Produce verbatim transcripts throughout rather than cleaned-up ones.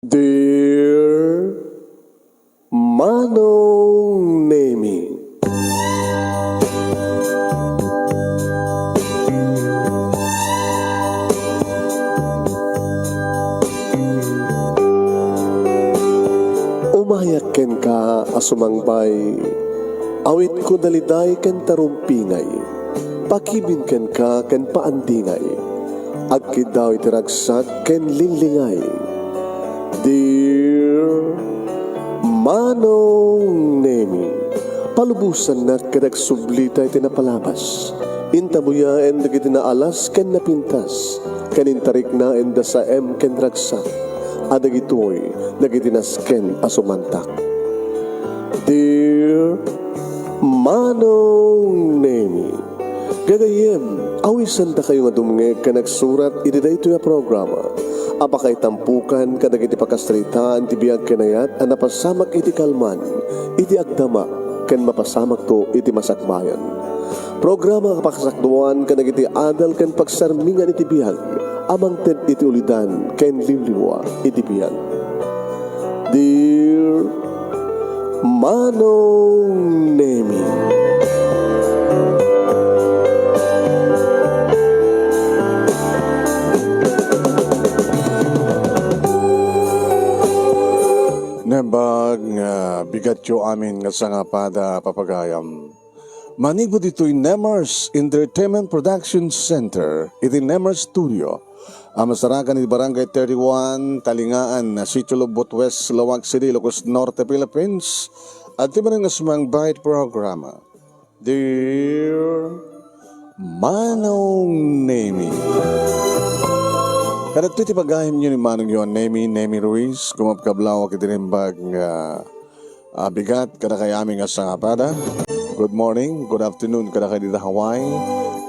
Dear Manong Nemi. Umayak kenka a sumangbay, awitko daliday ken tarumpingay, pakibin kenka ken paandingay, agkiddaw iti ragsak ken linglingay. Dear Manong Nemi, palubosannak ket agsublita iti napalabas. Intabuyaen dagiti naalas ken napintas, ken intariknaen da saem ken ragsak, a dagitoy dagiti nasken a sumantak. Dear Manong Nemi, gagayyem, awisandakayo nga dumngeg ken agsurat iti daytoy a programa a pakaitampukan kadagiti pakasaritaan ti biag ken ayat a napasamak iti kalman, iti agdama, ken mapasamakto iti masakbayan. Programa a pakasakduan kadagiti adal ken pagsarmingan iti biag a mangted iti ulidan ken liwliwa iti biag. Dear Manong Nemi. Nembag nga bigatyo amin nga sangapada, papagayam. Manipud ditoy Nemers Entertainment Production Center, iti Nemers Studio, a masarakan iti Barangay thirty-one, Talingaan, Sitio Lobbot West, Laoag City, Ilocos Norte, Philippines, adda manen nga sumangbay iti programa, Dear Manong Nemi. Kadagitoy ti pagayamyo ni Manong Nemi, Nemi Ruiz, kumapkablawak iti nembag nga a bigat kadakayo amin nga sangapada. Good morning, good afternoon kadakayo dita Hawaii.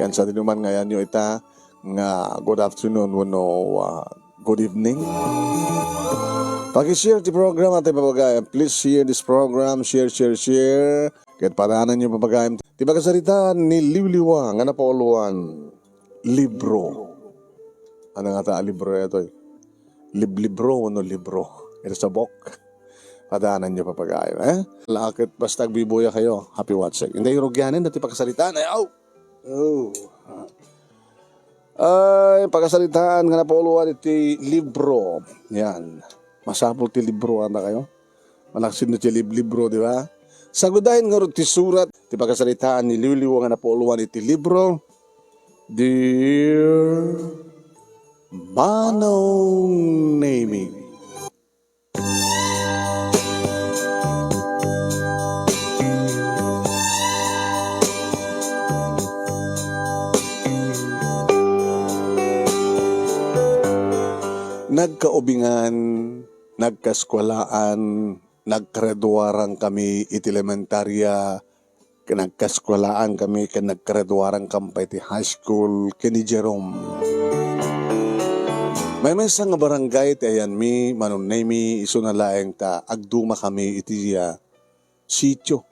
Ken sadinoman nga ayanyo ita nga good afternoon wenno, ah, good evening. Paki-share ti program, iti papagayam. Please share this program. Share, share, share. Ket padaananyo, papagayam, ti pakasaritaan ni Liwliwa nga napauluan, libro. Ano nga ta a libro itoy? Liblibro wenno libro? Iti sabok. Padaananyo, papagayam, eh? Lakit basta agbibuyakayo. Happy watching. Inday rugianen dati pakasaritaan. Ay, aw! Oh. Ay, pakasaritaan nga napauluan iti libro. Yan. Masapul ti libro, anda kayo? Malaksid no ti lib-, libro, di ba? Sagudayen ngarud ti surat ti pakasaritaan ni Liwliwa nga napauluan iti libro, Dear Manong Nemi. Nagkaubingan, nagkaeskuelaan, naggraduarangkami iti elementaria, ken nagkaeskuelaankami ken naggraduarangkami pay iti high school ken ni Jerome. Maymaysa nga barangay ti ayanmi, Manong Nemi, isuna laeng ta agdumakami iti, ah, sitio.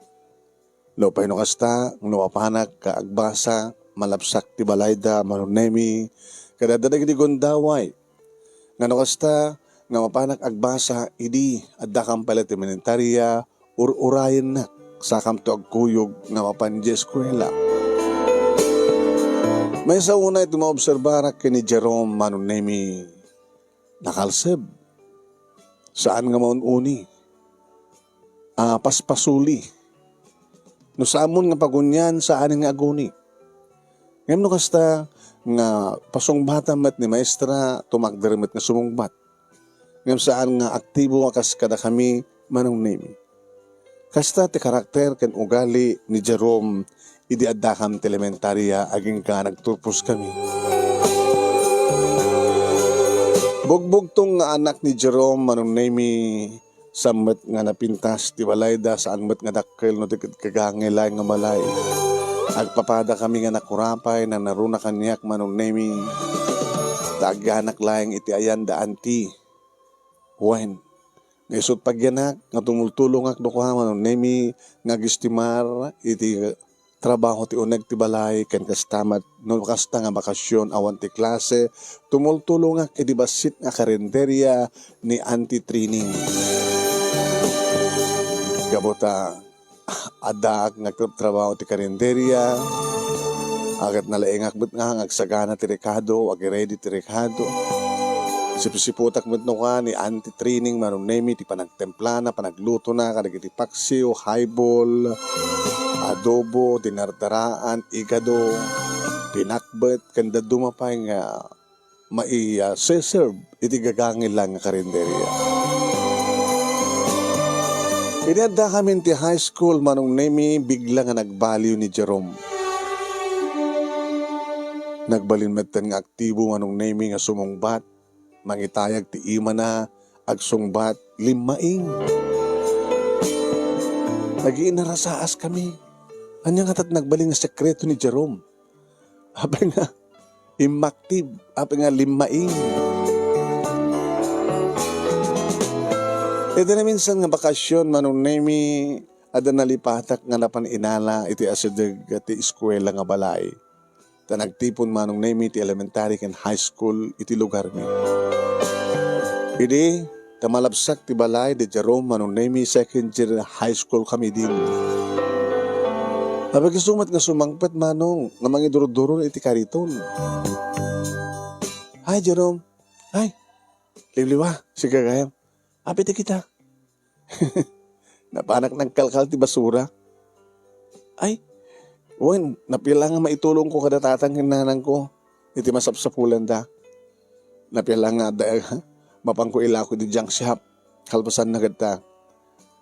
Nupay no kasta, no mapanak nga agbasa, malapsak ti balayda, Manong Nemi, ket adda dagiti gundaway. Nga no kasta, nga mapanak agbasa, idi addakam pay la ti elementaria, ur-urayennak, sakamto agkuyog nga mapan idiay eskuela. Maysa unay ti maobserbarak ken ni Jerome, Manong Nemi, nakalseb. Saan nga maun-uni. Ah, paspasuli. No saanmon nga pagunian, saan nga aguni. Ngem no kasta nga pasungbatam met ni maestra, tumakder met nga sumungbat. Ngem saan nga aktibo a kas kadakami, Manong Nemi. Kasta ti karakter ken ugali ni Jerome idi addakam ti elementaria agingga nagturposkami. Bugbugtong nga anak ni Jerome, Manong Nemi, saan met nga napintas ti balayda, saan met nga dakkel no di ket gagangay laeng nga balay. Agpapadakami nga nakurapay, nanaruna kaniak, Manong Nemi, ta agyanak laeng iti ayan da anti. Wen, nga isut' pagyanak nga tumultulongak dakuada, Manong Nemi, nga agistimar iti trabaho ti uneg ti balay, ken kasta met, no kasta nga bakasyon, awan ti klase, tumultulongak iti bassit nga karinderia ni Auntie Trining. Gapu ta, addaak nga agtratrabaho ti karinderia, a ket nalaingak met nga agsagana ti rekado, ag-ready ti rekado. Sipsiputak met no ka ni Auntie Trining Manong Nemi ti panagtemplana, panaglutona kadagiti paksiw, highball, adobo, dinardaraan, igado, pinakbet, ken dadduma pay nga mai-, ah, se-serve iti gagangilla nga karinderia. Idi addakamin ti high school, Manong Nemi, bigla nga nagbaliw ni Jerome. Nagbalin metten nga aktibo, Manong Nemi, nga sumungbat, mangitayag ti imana, agsungbat, limmaing. Nagiinarasaas kami. Ania ngata ti nagbalin nga sekreto ni Jerome? Apay nga, immaktib, apay nga limmaing. Iti naminsan nga bakasyon, Manong Nemi, adda nalipatak nga napan inala iti asideg ti eskuela nga balay. Ta nagtipon, Manong Nemi, ti elementary ken high school iti lugarmi. Idi, ta malabsak ti balay, di Jerome, Manong Nemi, second year high school kami din. Apay isu met nga sumangpet, Manong, nga mangidurduron iti kariton. Hi, Jerome. Hi. Liwliwa, sika gayam. Apay dagita? Napanak nagkalkal ti basura. Ay, wen, napia la nga maitulongko kada tatang ken nanangko iti masapsapulanda. Napia la nga adda, mapanko ilako iti junk shop. Kalpasanna ket ta,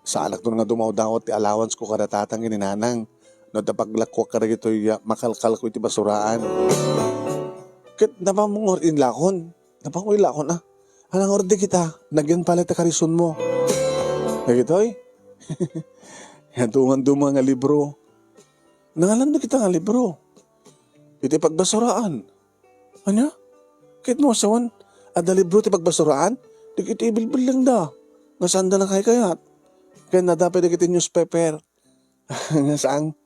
saanakton nga dumawdawat ti allowanceko kada tatang ken ni nanang. No adda paglakkuak kadagitoy, ah, makalkalko iti basuraan. Ket napamungor inlakon. Napanko ilakon, ah. Anang ordi kita, nagyan pala ti karisonmo. Dagitoy? Yan duman-duma nga libro. Nangalan dagita nga libro. Iti pagbasuraan. Ania? Ket mo, asawan, adda libro ti pagbasuraan? Dagiti ibilbillengda. Nga saanda nakaykayat. Ken adda pay dagiti newspaper. Nga saan,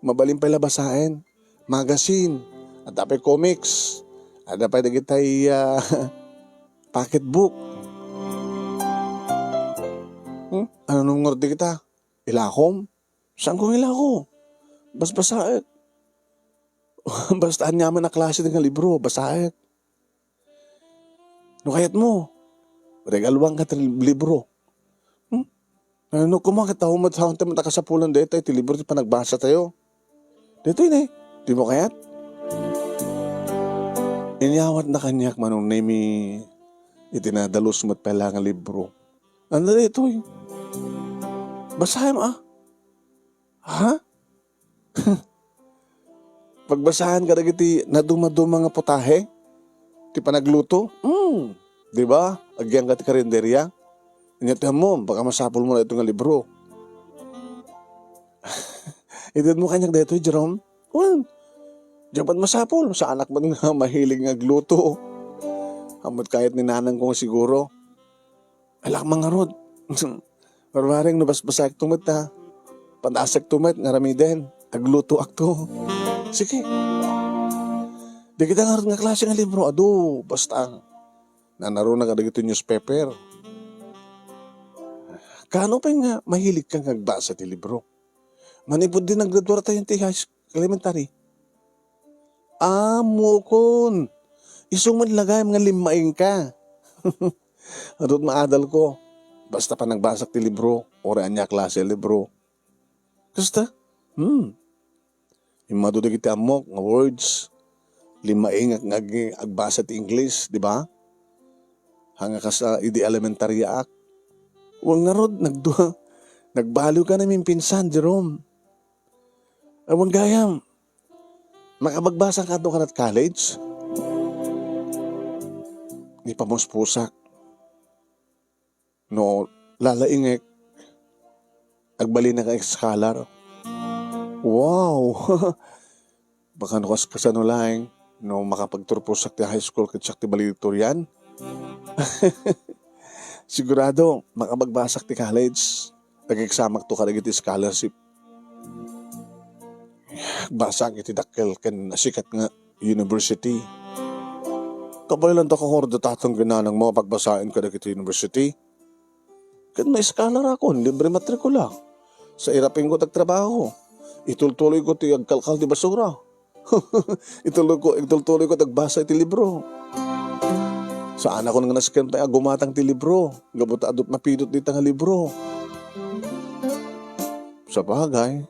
mabalin pay la basaen. Magazine, adda pay comics, adda pay dagitay, ah, pocketbook. Hmm? Anang ordi kita? Ilakom? Saanko nga ilako? Basbasaek. Basta aniaman a klase nga libro, basaek. No kayatmo, regaluanka ti libro. Hmm? No koma ket ta met, haantayo met a kasapulan dayta iti libro ti panagbasatayo. Daytoy ne, dimo kayat? Inyawatna kaniak, Manong Nemi, iti nadalus met pay la nga libro. Ania daytoy? Basaem, ah. Ha? Pagbasahan kadagiti naduma-duma nga putahe ti panagluto. Hmm, di ba? Agyangka ti karinderia. Ania ti ammom, baka masapulmo daytoy nga libro. Itedmo kaniak daytoy, Jerome? Wen, diak met masapul. Saanak met nga mahilig nga agluto. Ammot kayat ni nanangko nga siguro. Alak mangarud. Urbaring no basbasaekto met, ha. Padasekto met nga aramiden. Aglutoakto. Sige. Dagita ngarud nga klase nga libro, adu, basta. Nanaruna kadagiti newspaper. Kaano pay nga mahiligka nga agbasa ti libro? Manipud di naggraduar tayo ti high school, elementary. Ammokon. Isu met la gayam nga limmaingka. Adut maadalko. Basta panagbasak ti libro, uray ania a klase a libro. Kasta? Hmm. Immadu dagiti ammok nga words. Limmaingak nga ag-, agbasa ti English, di ba? Haan nga kas, ah, idi elementaryaak. Wen ngarud, nagdu-, nagbaliwka namin pinsan, Jerome. Awan gayam. Makapagbasak ka adu kanat college? Ipamuspusak. No lalaingek, agbalinaka nga scholar. Wow! Baka no kas-, kasano laeng, no makapagturposak ti high school ket siak ti valedictorian? Sigurado, makapagbasak ti college. Nag-examakto kadagiti scholarship. Basam iti dakkel ken nasikat nga university. Kabaelanto, kakurdataton ken nanangmo a pagbasaen kadagiti university. Ket maeskalarakon, libre matrikula. Sa irapingko ti agtrabaho, itultuloyko ti agkalkal ti basura. Itultuloyko, itultuloyko ti agbasa iti libro. Saanakon nga nasken pay a gumatang ti libro, gapu ta adu ti mapidut dita nga libro. Sabagay.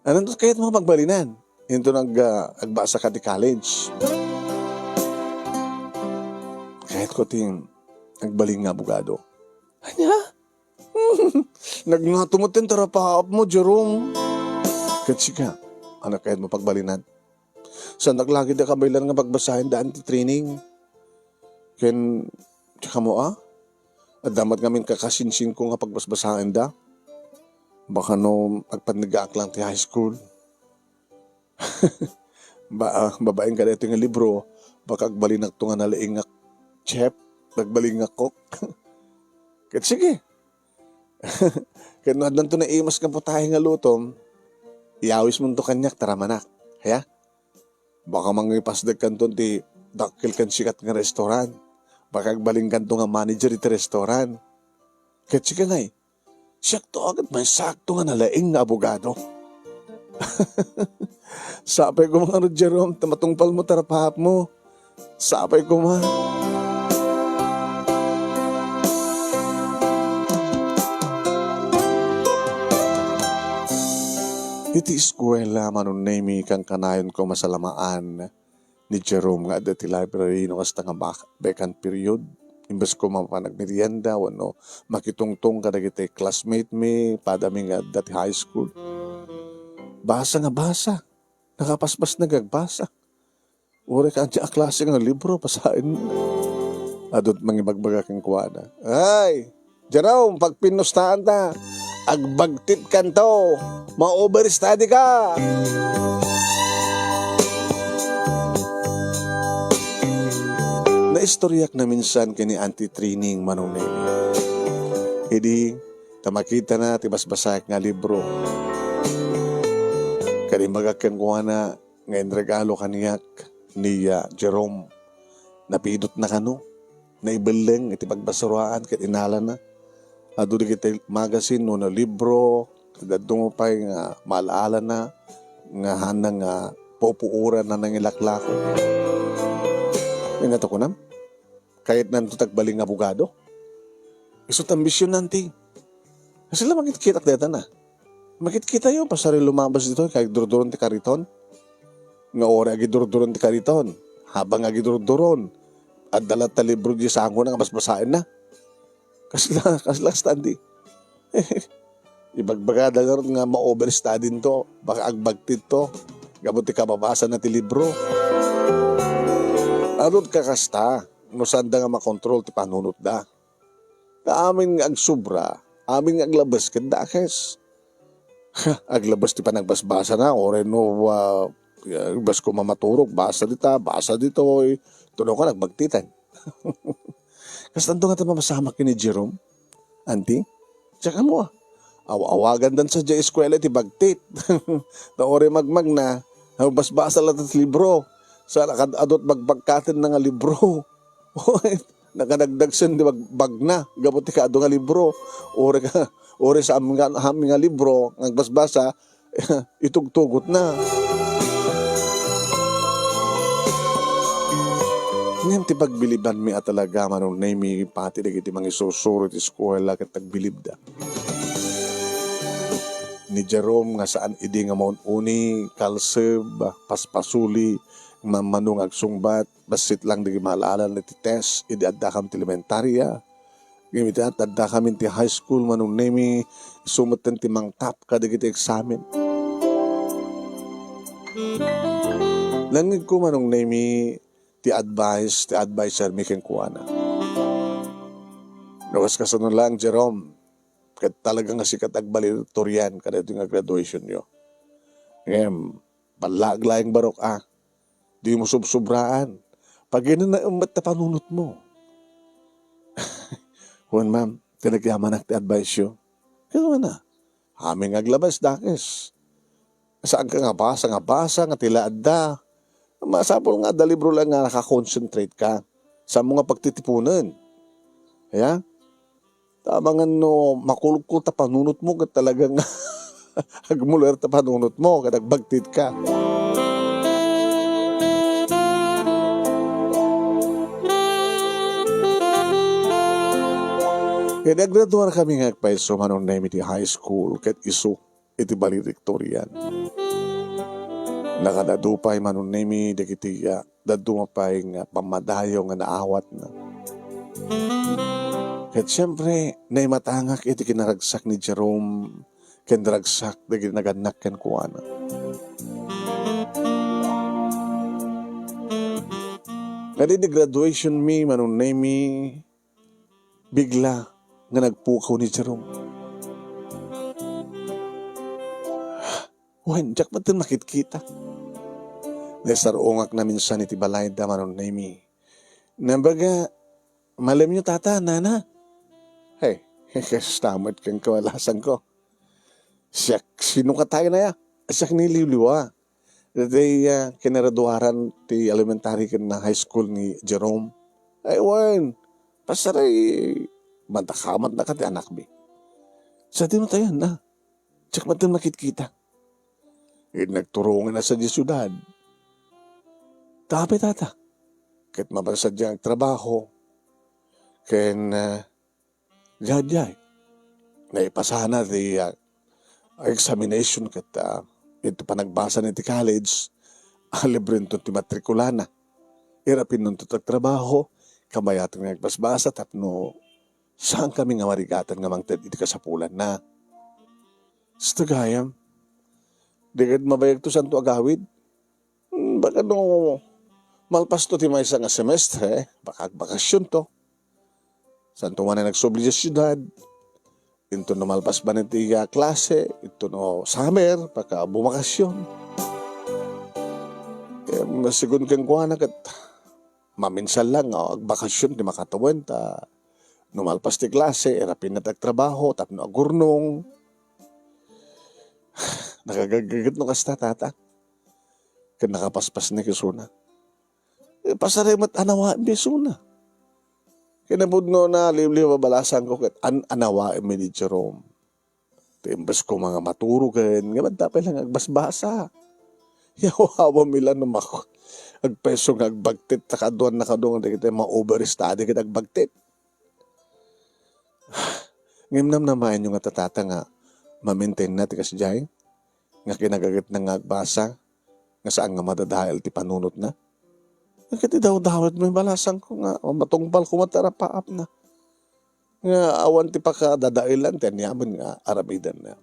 Anto ti kayatmo nga pagbalinan? Inton ag-, ah, agbasaka ti college. Kayatko ti agbalin nga abogado. Ania? Nagngato met ti tarapaapmo, Jerome. Ket sika, ania kayatmo pagbalinan? Saannak la ketdi a kabaelan nga pagbasaen daan ti training. Ken, tsaka mo, ah? Adda met ngamin kakasinsinko nga pagbasbasaenda. Baka no agpanniggaak lang ti high school. Ba-, ah, babaen kadaytoy nga libro, baka agbalinakto nga nalaing nga chef, agbalin nga cook. Ket sige. Ket no addanto naimas nga putahe nga lutom, iyawismonto kaniak, taramanak. Aya? Baka mangipasdek kanton ti dakkel ken sikat nga restaurant. Baka agbalinkanto nga manager iti restaurant. Ket sika ngay, siakto a ket maysakto nga nalaing nga abogado. Sapay koma ngarud, Jerome, ta matungpalmo ti tarapaapmo. Sapay koma. Iti eskuela, Manong Nemy, kankanayonko a masalamaan ni Jerome nga adda ti library no kasta nga bak-, vacant period. Imbes ko mapan agmerienda wenno makitungtong kadagiti classmate mi, padami nga adda ti high school. Basa nga basa. Nakapaspas nga agbasa. Uray ka, ania a klase nga libro basaen? Adut mangibagbaga kenkuana, "Ay, Jerome, pagpinustaan ta. Agbagtit kanto. Ma-overstudy ka." Naistoryak naminsan ken ni Auntie Trining, Manong Nemy. Idi, ta makitana ti basbasaek nga libro. Ket imbagak kenkuana nga inregalo kaniak ni, ah, Jerome. Napidutna kano. Naibelleng iti pagbasuraen ket inalana. Adu dagiti magazine wenno libro, ket adu pay nga maal-alana nga haanna nga pupuoran a nangilaklako. Ania ti kunam? Kayatnanto ti agbalin nga abogado? Isu ti ambision, Auntie. Kasla makitkitak dayta na. Makitkitayo, pasar lumabas ditoy, kay agdurduron ti kariton. Nga uray agidurduron ti kariton, habang agidurduron, adda latta libro di sango na nga basbasaenna. Kasla, kasla kasta, Auntie. Ibagbagada ngarud nga ma-overstudy to, baka agbagtit to, gapu ti kababasanna ti libro. Adut kakasta, no saanda nga makontrol ti panunotda. Ta amin nga agsobra, amin nga aglabes ket dakes. Aglabes ti panagbasbasana, uray no, ah, imbes ko mamaturog, basa dita, basa ditoy, tuloy ko nagbagtitan. Kastanto nga ti mapasamak ken ni Jerome, Auntie? Tsaka mo, ah. Aw-awagandan sadiay eskuela ti bagtit. Ta uray magmagna, basbasa latta ti libro. Sa lakad adut bagpagkatenna nga libro. Nakanagdagsen ti bag-, bagna gapu ti kaadu nga libro. Uray ka, uray sa amin nga, amin nga libro nga agbasbasa, itugtugotna. Ngem ti pagbilibanmi a talaga, Manong Nemy, pati dagiti mangisusuro iti eskuela ket nagbilibda. Ni Jerome nga saan idi nga maun-uni, kalseb, paspasuli, mammano nga agsungbat, bassit lang dagiti maal-alan iti test idi addakam ti elementaria. Ngem iti at-, addakam iti high school, Manong Nemy, isu metten ti mangtap kadagiti eksamen. Nangngegko, Manong Nemy, ti advice, ti adviser mi kenkuana. No kas-, kasano lang, Jerome, ket talaga nga sika ti agvaledictorian kadaytoy nga graduation yo. Ngem, ballaag laeng barok a. Dimo sobsobraan. Paginanaem met ta panunotmo. Wen, ma'am, ti nagyamanak ti advice yo. Kano na? Amin nga aglabas, dakes. Saanka nga basa, nga basa, nga ti la adda. Masapul nga adda libro lang nga naka-concentrate ka. Saanmo nga pagtitipunen. Aya? Amangan no makulkol ta panunotmo ket talagang agmuler ta panunotmo ket agbagtit ka. Ket agraduar kami nga agpayso, Manong Nemi, ti high school ket isu iti valedictorian. Nakaad-adu pay, Manong Nemi, dagiti, ah, dadduma pay nga pammadayo nga naawatna. Ket siempre, naimatangak iti kinaragsak ni Jerome ken naragsak dagiti nagannak kenkuana. Ngadi, idi graduation mi, Manong Nemi, bigla nga nagpukaw ni Jerome. Wen, diak met makitkita. Naisar-ongak naminsan iti balayda, Manong Nemi. Naimbag nga, "Malemyo, Tata, Nana." Hey, kasta met ken kabalasangko. Siak, sino ka tayo na ya? Siak ni Liwliwa. Daytoy, ah, kinaraduaran ti elementary ken high school ni Jerome. Ay, wen, pasaray, madakamat na ka ti anakmi. Sa di mo tayo na. Diak met makitkita. Idi nagturongen a sadiay siudad. Tapay, Tata. Ket mapan sadiay nga agtrabaho. Ken, ah, diay, diay. Naipasana ti, ah, examination ket, ah, iti panagbasana iti college, ah, librento ti matrikulana. Irapinnonto ti agtrabaho, kabayaten nga agbasbasa tapno saan kami nga marigatan nga mangted iti kasapulanna. Sta gayam, di ket mabayagto santo agawid. Hmm, baka no malpasto ti maysa nga semestre, baka agbakasionto. Santo man nga nagsubli idiay siudad, inton no malpas man iti, ah, klase, inton no summer, baka bumakasion. Ket, segun kenkuana ket maminsan lang nga agbakasion ti makatawen ta no malpas ti klase, irapinna ti agtrabaho tapno agurnong. Nakagaggaget no kasta, Tata. Ket nakapaspas ni kisuna. Eh, pasaray met anawaem isuna. Kinapudno na, Liwliwa, balasangko ket an-, anawaem ni Jerome. Ti imbes ko nga maturogen, nga madapay lang agbasbasa. Yawawa mi lang no mak-, agpayso nga agbagtit, ta kaduan na kadu nga dagiti ma-overstudy ket agbagtit. Ngem namnamaenyo nga ta, Tata, nga ma-maintain na ti kasdiay, nga kinagagetna nga agbasa, nga saan nga madadael ti panunotna. Nga ket idawdawet met balasangko nga matungpal koma ti arapaapna. Nga awan ti pakadadaelan ti aniaman nga aramidenna.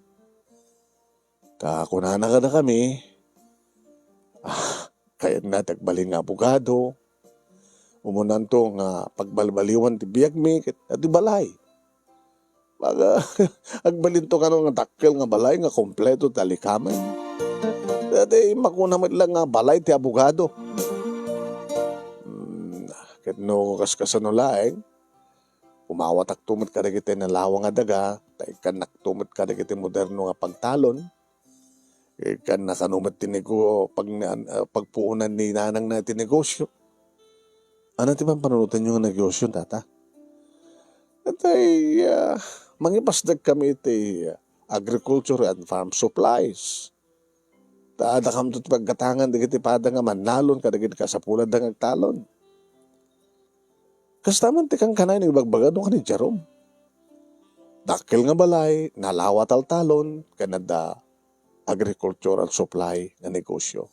Ta kunana kadakami, ah, kayatna ti agbalin nga abogado. Umunanto nga pagbalbaliwan ti biagmi ket iti balay. Baga, agbalinto kano nga dakkel nga balay nga kompleto ti alikamen. Daytoy makuna met lang nga balay ti abogado. Hmm, ket no kaskasano laeng, umawatakto met kadagiti nalawa nga daga, ta ikkannakto met kadagiti moderno nga pagtalon. Ikkanna kano met ti nego-, pag-, ah, pagpuonan ni nanangna ti negosyo. Ano ti pampanunotanyo nga negosyo, Tata? Itay, ah, mangipasdek kami iti agriculture and farm supplies. Ta adda kamto ti paggatangan dagiti pada nga mannalon kadagiti kasapulanna nga agtalon. Kasta man ti kankanayon nga ibagbagada ken ni Jerome. Dakkel nga balay, nalawa taltalon, ken adda agricultural supply nga negosyo.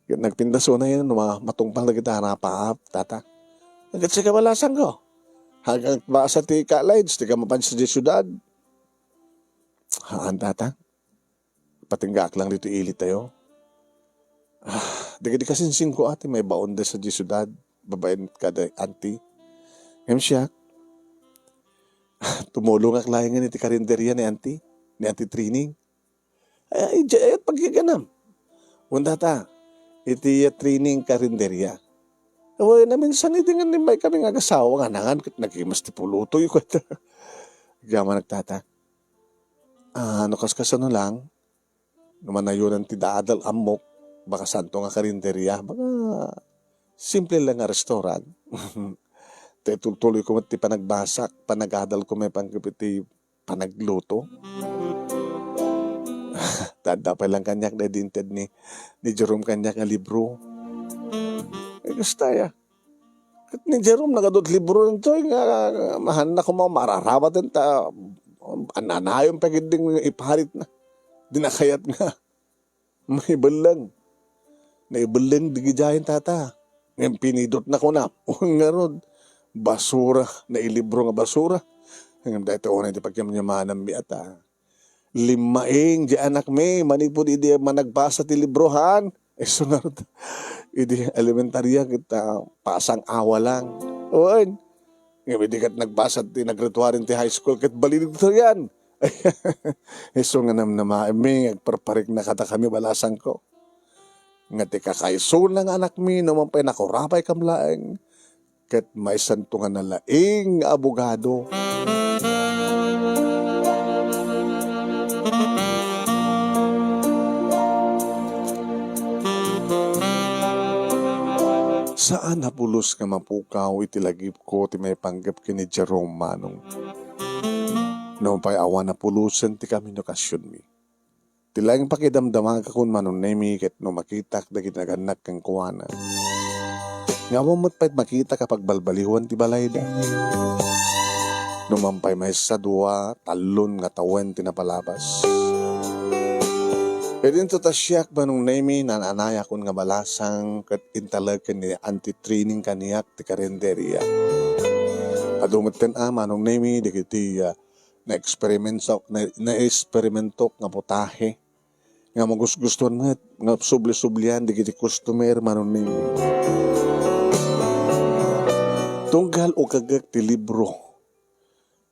Ket nagpintasona yan, ma-, matungpal na kita, napaap, Tata. Ket sika, balasangko. Hanggang basa ti college, ti ka mapan sa di syudad. Haan, Tata. Patinggaak lang dito ili tayo. Ah, dagiti kasinsingko a ti maibaonda sa di syudad, babaen kada auntie. Ngem siak, tumulongak laengen iti karinderya ni auntie, ni Auntie Trining. Ay, ay, ay, pagyaganam. Wen, Tata, iti Trining karinderya. Awan, naminsan idi nga immay kami nga agasawa nga nangan ket nagimas ti pulutoy, kuenta. Agyamanak, Tata. Ah, no kaskasano lang, no manayonan ti daadal, ammok, baka santo nga karinderia, baka simple lang nga restaurant. Tay tultuloy ko met ti panagbasak, panagadal ko met pang-, iti panagluto. Tadda pay lang kaniak daydi inted ni, ni Jerome kaniak nga libro. Eh, kasta ya. Ket ni Jerome, nagadut libro daytoy nga mahanna koma mararabaten ta ananayon pay ketdi nga iparitna. Di nakayat nga maibelleng. Naibelleng di gidiayen tata. Ngem pinidotna kuna, ngarud, basura, nailibro nga basura. Ngem daytoy unay ti pagyamyamananmi ata. Limmaing di anakmi manipud idi managbasa ti libro, han? Isu ngarud, idi elementaria ket, ah, pasang awa lang. Wen, ngem idi ket nagbasa ti nagraduaren ti high school ket baliligtayan. Isu nga namnamaenmi nga agparparikna kadakami balasangko. Nga ti kakaisuna nga anakmi, no man pay nakurapay kam laeng, ket maysanto nga nalaing nga abogado. Saan a pulos nga mapukaw iti lagipko ti maipanggep ken ni Jerome, manong. No pay awan a pulosen ti komunikasionmi. Ti laeng pakidamdamagakon, Manong Nemi, ket no makitak dagiti nagannak kenkuana. Nga awan met pay makitak a pagbalbaliwan ti balayda. No man pay maysa, dua, tallon nga tawen ti napalabas. Idinto ta siak, Manong Nemi, naan-anayakon nga balasang ket intalek ken ni Auntie Trining kaniak ti karinderia. Adu metten a, Manong Nemi, dagiti, ah, naeksperimentok, na, naeksperimentok nga putahe nga magusgustuan met nga subli-sublian dagiti customer, Manong Nemi. Tunggal ukagek ti libro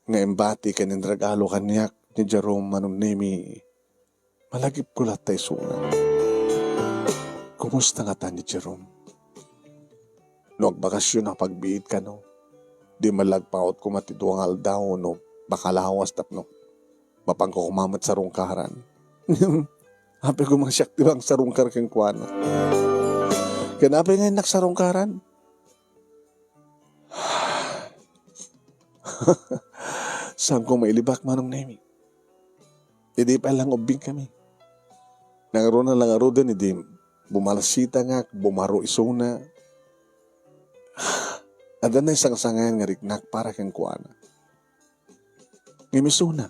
nga imbati ken inregalo kaniak ni Jerome, Manong Nemi, malagipko latta isuna. Kumusta ngata ni Jerome? No agbakasyon a pagbiit kano, di man la agpaut koma ti dua nga aldaw no makalawas tapno mapanko koma met sarungkaran. Apay koma siak ti mangsarungkar kenkuana. Ken apay nga innak sarungkaran? Saanko mailibak, Manong Nemi. Idi pay lang ubbing kami. Nangruna la ngaruden idi bumalsita nga bumaro isuna. Adda naysangsangayan nga riknak para kenkuana. Ngem isuna,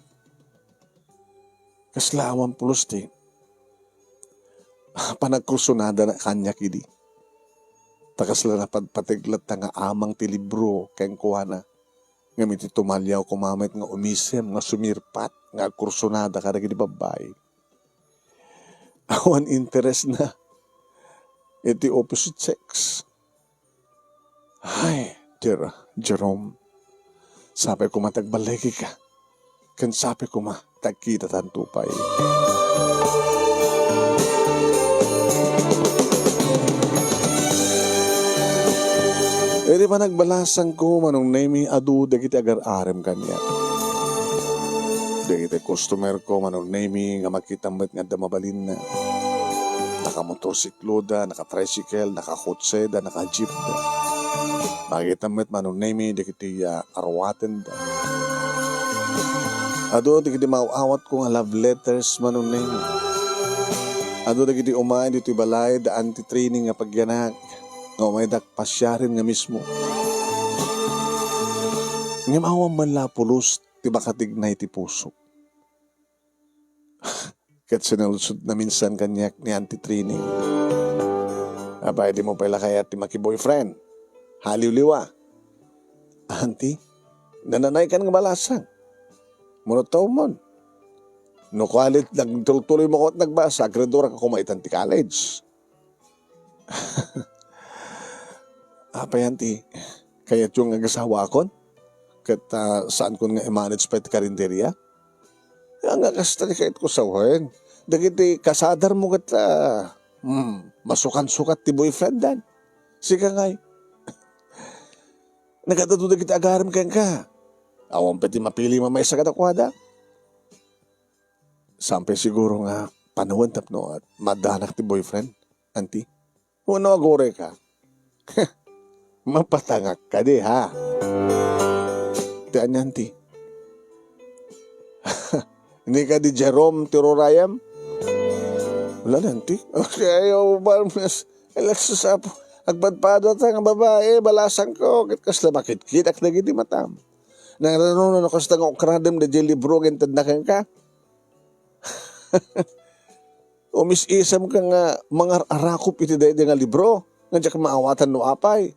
kasla awan pulos ti panagkursunada na kaniak idi. Ta kasla napadpateg latta nga amang ti libro kenkuana. Ngem iti tumaliaw koma met nga umisem nga sumirpat nga agkursunada kadagiti babbai. Awan interesna iti opposite sex. Ay, Jer-, Jerome, sapay koma ti agballigika, ken sapay koma ti agkitatanto pay. Iti panagbalasangko, Manong Nemi, adu dagiti agar-arem kaniak. Dagiti customer ko, Manong Nemi, nga makita met nga adda mabalinna. Nakamotorsikloda, nakatricycle, nakakotseda, nakajeepda. Makita met, Manong Nemi, dagiti, ah, aruatenda. Adu dagiti maaw-awatko nga love letters, Manong Nemi. Adu dagiti umay ditoy balay da Auntie Trining nga pagyanak nga umaydak pasiaren nga mismo. Ngem awan man la pulos ti makatignay ti pusok. Ket sinaludsodna minsan kaniak ni Auntie Trining, "Apay, dimo pay la kayat ti maki-boyfriend? Haliwliwa." "Auntie, nananaykan nga balasang. Mano ta umon? No college, nagtultuloy mo ket nagbasa, graduar ka koma itan ti college." "Apay, Auntie, kayatyo nga agasawaakon? Ket, ah, saankon nga i-manage pay ti karinderia?" "Nga, nga kasta ti kayatko sawen. Dagiti kasadarmo ket, ah, hmm, masukansukat ti boyfriendan. Sika ngay, nagad-adu dagiti agarem kenka. Awan pay ti mapili mamaysa kadakuada." Saan pay siguro nga panawen tapno maaddanak ti boyfriend, anti? Wenno agurayka? Mapatangak kadi, ha? Ti ania, anti? Ni kadi Jerome ti ururayem? Wala na, anti. Okay, ayaw, Barnes. Ay, let's just up. Agpadpado ta nga babae, balasang ko. Ket kasla makitkitak dagiti matam. Nang ano, no, kasta nga ukradem da jay libro, gintedna kenka. Umis-isam ka nga mangar-arakop iti daydi nga libro, nga diak maawatan no apay.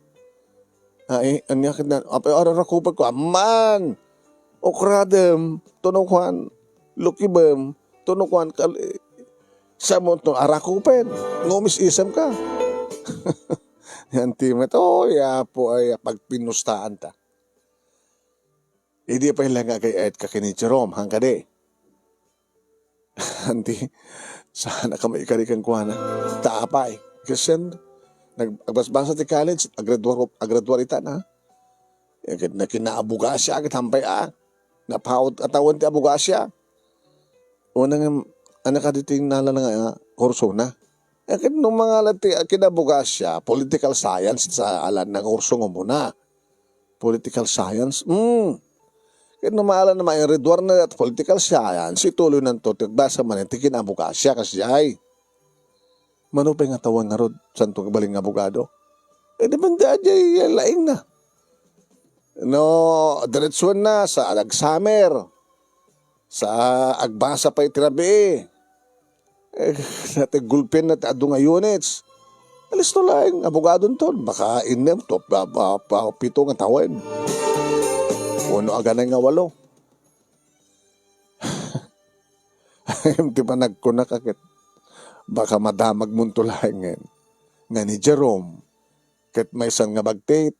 Ay, ania ket na, apay, ararakupek ko, amman! Ukradem, tunukuan, lukibem, tunukuan, kal-, eh, samo to, arakupen, nga umis-isam ka. Yan ti met, oh, ya po, ay, pagpinustaan ta. Idi pay la nga agay-ayat ka ken ni Jerome, han kadi? Anti, saan a kami ikari kenkuana. Ta apay, Christian, nag-, agbasbasa ti college, agraduar, agraduar ita na. Eh, ket na kinaabogasia, ket hampay a. Napaut a tawen ti abogasia. Unang, ano ka di tinala nga, ah, kursona? Eh, ket no mangala ti, ah, kinabogasia, political science sa alan na kurso nga umuna. Political science? Hmm. Ket no maalan na mairreduar na at political science, ituloy nanto ti agbasa man ti kinabogasia kasdiay. Mano pay nga tawen ngarud, santo agbalin nga abogado? Eh, depende a diay laing na. No, diretsuen na sa agsamer, sa agbasa pay ti rabii. Eh, nati gulpen na ti adu nga units. Alisto laeng, abogado nton, baka innem to, pa, pa, pa, pito nga tawen. Wenno aganay nga walo. Ti panagkunak a ket baka madamagmonto laengen nga ni Jerome ket maysan nga bagtit.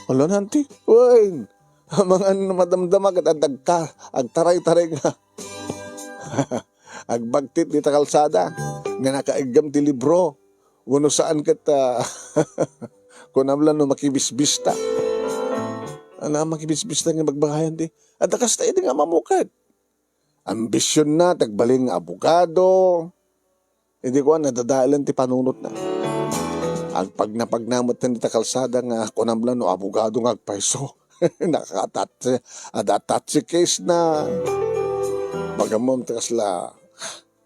Ala, nanti, wen, amangan madamdama ket adda agka-, agtaray-taray nga agbagtit dita kalsada nga nakaiggam ti libro. Wenno saan ket, ah, kunam la no makibisbista. Ana, makibisbista nga bagbagayan ti, adda kasta idi nga mamuket. Ambisionna ti agbalin nga abogado. Idi kuan, nadadaelen ti panunotna. Agpagnapagna met dita kalsada nga kunam la no abogado nga agpayso. Nakaatatse, ada attache case na. Bagamom ti kasla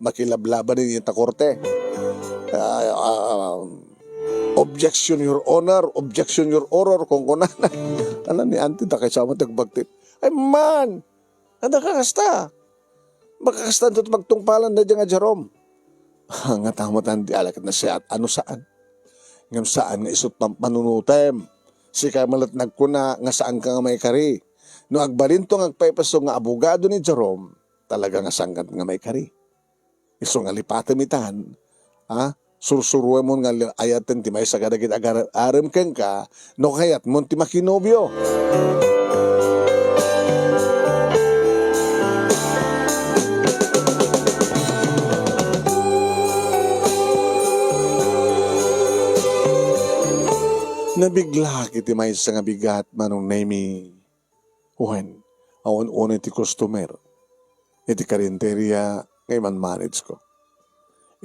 makilablaba ni ta korte. Ah, ah, "Objection, Your Honor. Objection, Your Honor," kunkunana. Ala ni Auntie, dakay sa met ti agbagtit. Ay man! Adda ka kasta. Baka kasta, anto ti pagtungpalan daydiay nga Jerome? Nga tama tan di ala ket nasiat, ano saan? Ngem saan nga isut' pam-, panunotem. Sika met la ti nagkuna nga saan ka nga maikari. No agbalinto nga agpaypayso nga abogado ni Jerome, talaga nga saan ka nga maikari. Isu nga lipatem itan, ha? Sursuruemon nga li-, ayaten ti maysa kadagiti agar-, arem kenka no kayatmon ti makinobio. Nabiglak iti maysa nga bigat, Manong Nemi. Wen, awan unay ti customer iti karinderia nga iman-manage ko.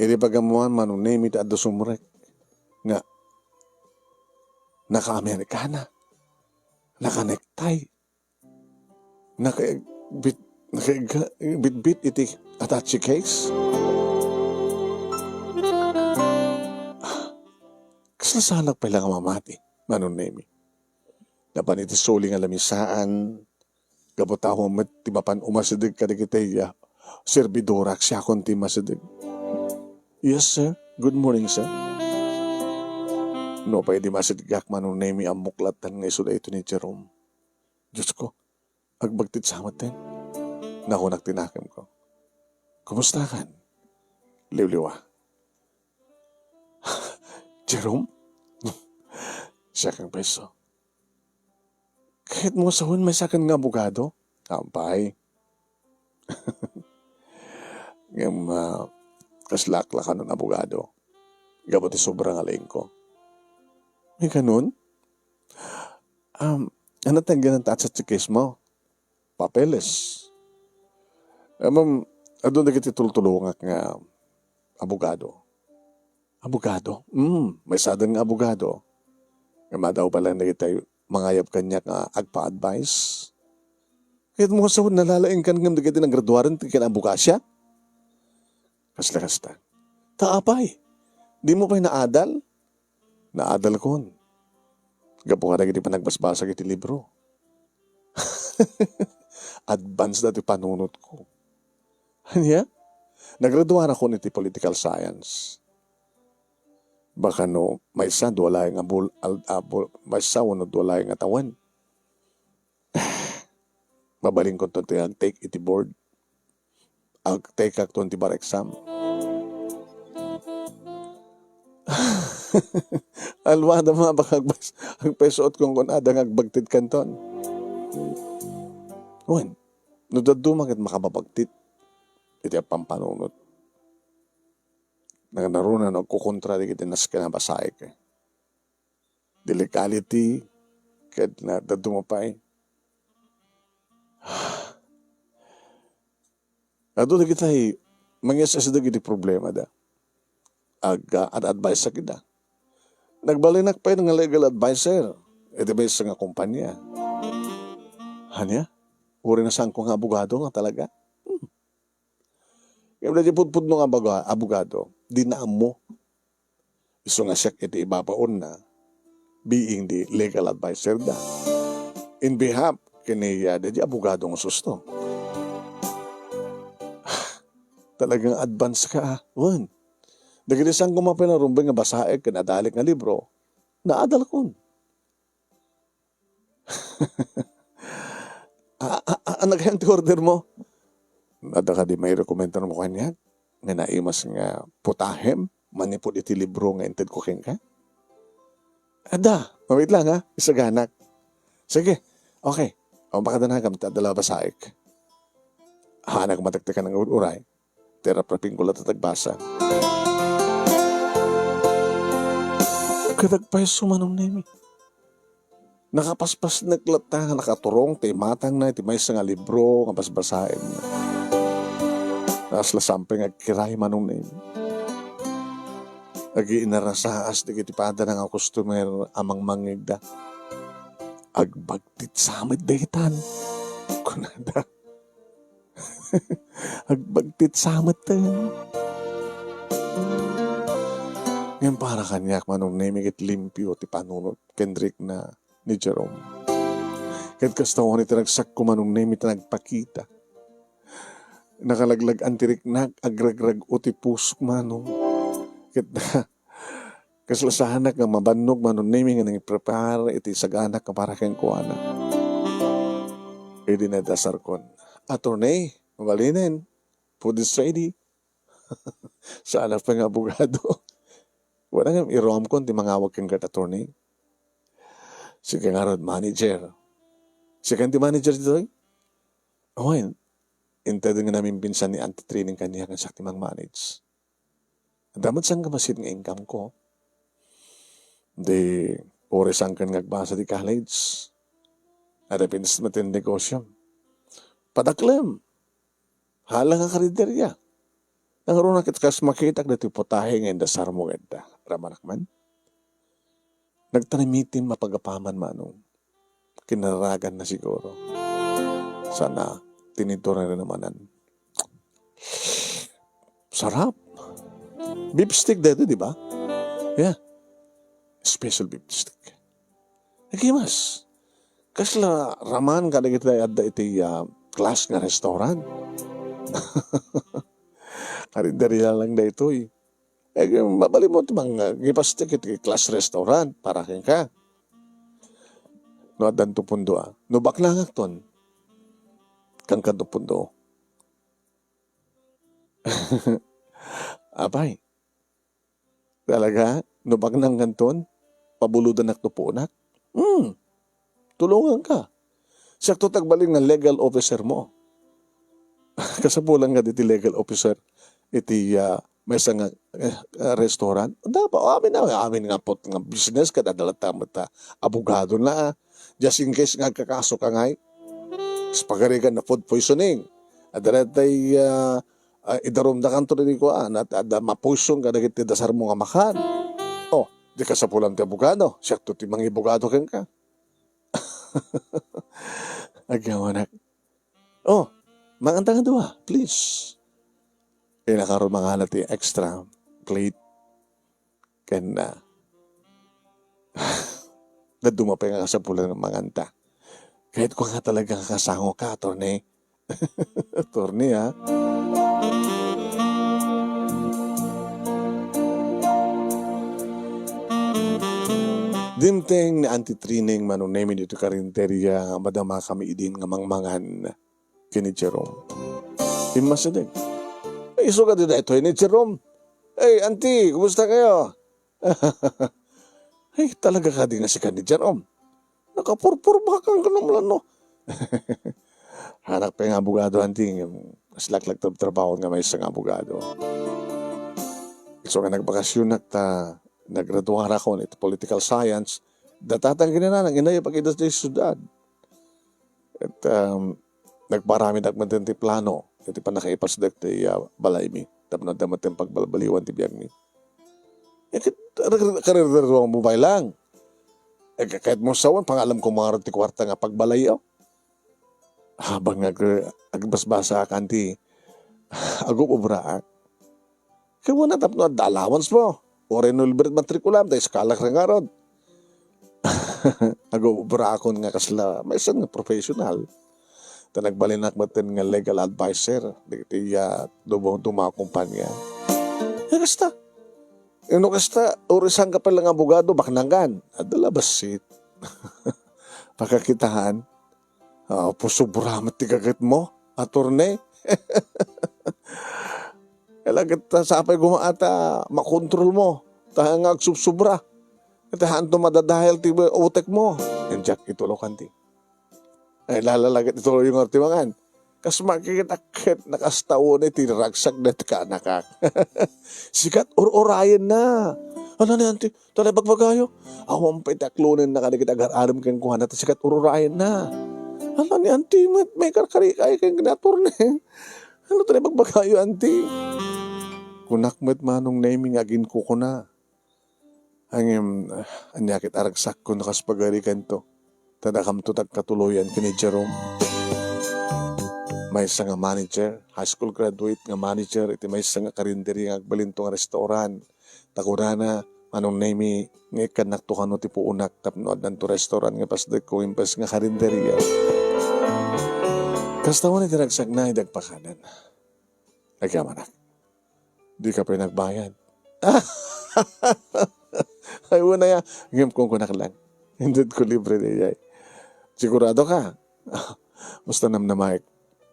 Idi pagammoan, Manong Nemi, ti adda sumrek nga naka-Americana, naka-necktie, naka-, bit-, naka-, bitbit iti attache case. Kasla saanak pay la nga mamati, Manong Nemi. Napan iti suli nga lamisaan, gapu ta awan met ti mapan umasideg kadagiti, ah, serbidorak, siakon ti masideg. "Yes, sir. Good morning, sir." Nupay idi masidegak, Manong Nemi, ammok latta nga isu daytoy ni Jerome. Diosko, agbagtit sa metten. Nakunak ti nakemko. "Kumusta kan?" "Liwliwa." "Jerome?" "Siak pay isu." "Kayatmo a sawen maysakan nga abogado?" "Apay." Ngem, ah, kaslak la kanon abogado. Gapu ti sobra nga laingko. "Ay, kanon? Um, ano tangganan ta at sa tsikis mo?" "Papeles." "Eh, ma'am, Adu dagiti tultulongak nga abogado. Abogado? Mm, maysadan nga abogado. Nga madaw pala dagiti mangayab kaniak nga agpa-advice. Kayatmo nga sawen, nalalaingkan ngem dagiti naggraduaren ti kinabukasia? Kasla kasta. Ta apay, dimo pay naadal? Naadalkon. Gapu kadagiti panagbasbasag iti libro. Advance da ti panunotko. Ania? Nagraduarakon iti political science. Baka no maysa, dua laeng a bul-, al-, a bul-, maysa wenno dua laeng a tawen. Mabalinkonto ti agtake iti board. Agtekakton ti bar exam. Alwada, mabakag, agpaysuot kunkunada nga agbagtitkanton. Wen, no dadduma ket makababagtit iti apampanunot. Nangngaruna no agkukontra dagiti nasken a basaek. Di legality, ket na, dadduma pay. Adu dagitay mangyas-asdeg iti problemada. Ag-, ah, ad-adviseak ida. Nagbalinak pay nga legal adviser iti maysa nga kompania. Ania? Uray na saanko nga abogado nga talaga? Hmm. Ngem daydi pudpudno nga abaga-, abogado, dina ammo. Isu nga siak iti ibabaonna, being the legal adviser da. In behalf ken ni, ah, daydi abogado nga susto. Talagang advance ka, ah. Wen. Dagiti saan koma pinarumbeng nga basaek ken adalik nga libro, naadalkon. A, a, a, nagayam ti order mo? Adda kadi mairekomendar mo kaniak nga naimas nga putahem manipud iti libro nga intedko kenka? Adda, mawit lang, ha? Isaganak. Sige. Okay. O, makadanagam ta adda la basaek. Hanak matektekan nga uray. Ti raprapingko latta ti agbasa. Ket agpayso, Manong Nemi. Nakapaspasnek latta nga nakaturong ti imatangna iti maysa nga libro nga basbasaenna. Kasla sampay nga agkiray, Manong Nemi. Agiinarasaas dagiti padana nga customer a mangmangngegda. "Agbagtit sa met daytan," kunada. Agbagtit sa met ten. Ngem para kaniak, Manong Nemi, ket limpio ti panunot ken rikna ni Jerome. Ket kasta, wen, iti ragsakko, Manong Nemi, ti nagpakita. Nakalag-lag-an ti riknak, agragrag-o ti pusok, Manong. Ket kasla saanak nga mabannog, Manong Nemi, nga nangipre-prepare iti isaganak nga para kenkuana. Idi nadasarkon, "Attorney, mabalinen, food is ready." Saanak pay nga abogado. Wala nga iruamkon ti mangawag kenka, attorney. Sika ngarud, manager. Sika ti manager ditoy? Wen, inted nga namimpinsan ni Auntie Trini kaniak nga siak ti mang-manage. Adda met sangkamasid nga income ko. Di, uray sangken nga agbasa ti college. Adda pinsan met ti negosyo. Padaklem. Hala nga karinderya. Nangruna ket kas makitak daytoy putahe nga indasarmo ket da. Ramanak man. Nagtalimitim a pagapaman, Manong. Kinaraganna siguro. Sana, tinidor na rin naman. Sarap. Beef steak dito, di ba? Yeah. Special beef steak. Nagimas. Kasla raman kadagiti adda iti, ah, class nga restaurant. Karinderya lang daytoy. Eh, mabalin mo ti mang-, ah, gipastik iti class restaurant para kenka. No addanto pundo, ah. No baknangakton, kankadto pundo. Apay, talaga, no baknangkanton, pabulodanak to puonak? Hmm, tulonganka. Siakto ti agbalin nga legal officer mo. Kasapulan nga diti legal officer iti, ah, maysa nga, eh, ah, restaurant. Dapat, amin na, amin nga pot nga business, kada adda latta met, ah, abogado na, ah. Just in case nga agkakaso ka ngay, pagarigan na food poisoning. Adda latta, ah, ah, idarumdakanto ditoy kuan, at adda mapuysong kadagiti dasarmo nga makan. Oh, di kasapulan ti abogado, siakto ti mangibugado kenka. Agyamanak. Oh, manganta nga dua, please. Inakaro mangala ti extra plate. Ken, ah, dadduma pay nga kasapulan nga manganta. Kahit ko nga talaga nga kasango ka, attorney. Attorney, ah. Dimteng ni Auntie Trining Manong Nemi ditoy karinderya, madama kami idin nga mangmangan ken ni Jerome. Immasideg. Ay, isu kadi daytoy ni Jerome. Hey, Auntie, kumusta kayo? Ay, talaga kadi nga sika ni Jerome? Nakapurpurbakan ka naman, no? Anak pay nga abogado, Auntie. Mas laklak trabtrabaho nga maysa nga abogado. Isu nga nagbakasyonak ta nagraduarakon iti political science, datatan kinanang inayab agidda ti siudad. Ket, um, nagparamidak met ti plano iti pannakaipasdek ti, ah, balaymi tapno adda met ti pagbalbaliwan ti biagmi. Eh, ket, kar-, kar-, kar-, mo pay lang. Eh, ka-, kahit mo sawen, pangalam ko mga ti kwarta nga pagbalayyo. Habang ag-, agbasbasaak, Auntie, agubobraak. Kaywana tapno adda allowance mo. Uray no libre matrikulam, ta eskalak ren ngarud. Agubobraakon nga kasla maysa nga professional. Ta nagbalinak met nga legal adviser dagiti, ah, duma-, duma a kumpanya. Eh, kasta. Eh, no kasta, uray saan ka pay lang abogado, baknangan. Adda la bassit. Pakakitaan. Apo, sobra met ti gaget mo, attorney. Kailangan ta sapay gumaata, makontrol mo. Ta nga agsubsobra. Ta haanto madadahil ti utek mo. Ken diak itulok, Auntie. Ay, lalaget ituloy nga ti mangan. Kas makikita ket nakastaon iti ragsak dayta kaanakak. Sikat ur-urayenna. Ala ni Auntie, talay bagbagayo. Awan pay ti aklonenna kadagiti agar-arem kenkuana ta sikat ur-urayenna. Ala ni Auntie met, maikarkarikay ken ni attorney. Ano talay bagbagayo, Auntie? Kunak met Manong Nemi nga aginkukuna. Ngem, ah, ania ket a ragsakko no kas pagariganto? Ta dakamto ti agkatuloyan ken ni Jerome. Maysa nga manager, high school graduate nga manager iti maysa nga karinderia nga agbalinto nga restaurant. Ta kunana, Manong Nemi, nga ikkannakto kano ti puonak tapno addanto restaurant nga pasdekko imbes nga karinderia. Kasta man iti ragsakna idi agpakanan. Agyamanak. Dika pay nagbayad. Ay, wen aya, ngem kunkunak lang. Inted ko libre daydiay. Sigurado ka? Basta namnamaek,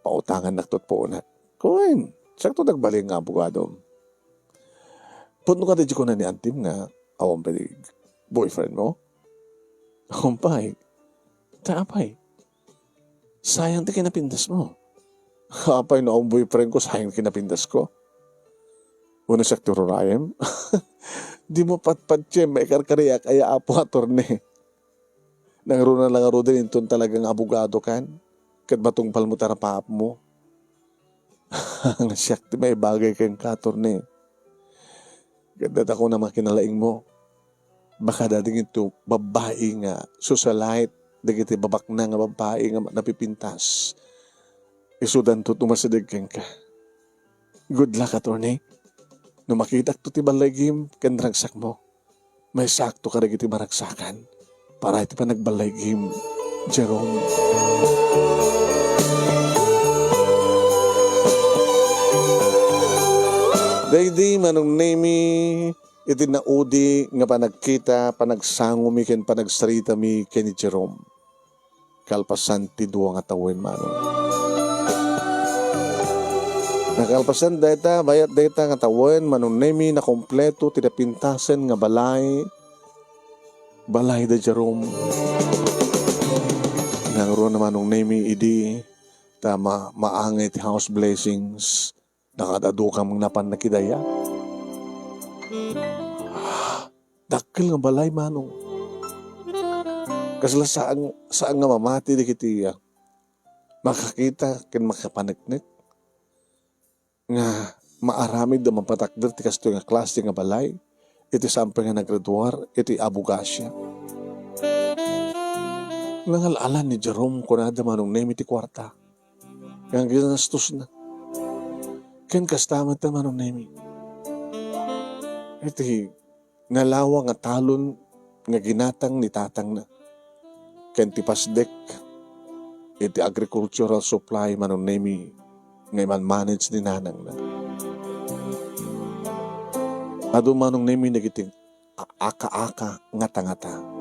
pautangannakto ti puonak. Wen, siakto ti agbalin nga abogado. Pudno kadi ti kuna ni Auntie nga awan pay boyfriend mo? Awan pay. Ta apay? Sayang ti kinapintas mo. Apay no awan boyfriend ko, sayang kinapintas ko? Wenno siak ti ururayem? Dimo patpatiem, maikarkariak aya, Apo Attorney. Nangruna la ngaruden inton talaga nga abogado kan, ket matungpal mo ti arapaapmo. Nga siak ti maibagay kenka, Attorney. Ket dayta ko na makinalaing mo. Baka dagiti babbai nga socialite, dagiti babaknang nga babbai nga napipintas. Isudanto ti umasideg kenka. Good luck, Attorney. No makitakto ti ballaygim ken ragsakmo, maisakto kadagiti maragsakan para iti panagballaygim, Jerome. Daydi Manong Nemi, iti naudi nga panagkita, panagsangomi ken panagsaritami ken ni Jerome. Kalpasan ti dua nga tawen, Manong. Nakalpasan dayta, bayat dayta nga tawen, Manong Nemi, nakompleto ti napintasen nga balay, balay da Jerome. Nangruna Manong Nemi idi ta ma-, maangay ti house blessings. Nakadadukam nga napan nakidaya. Ah, dakkel nga balay, Manong. Kasla saan, saan nga mamati dagiti, ah, makakita ken makapaneknek. nga maaramid a mapatakder ti kastoy nga klase nga balay iti saan pay nga naggraduar iti abogasia. Nangal-alan ni Jerome kunada Manong Nemi ti kuarta nga ginastosna. Ken kasta met ta Manong Nemi. Iti nalawa nga talon nga ginatang ni tatangna, ken ti pasdek iti agricultural supply Manong Nemi nga iman-manage ni nanangna. Adu Manong Nemi dagiti a-, aka-aka ngata-ngata.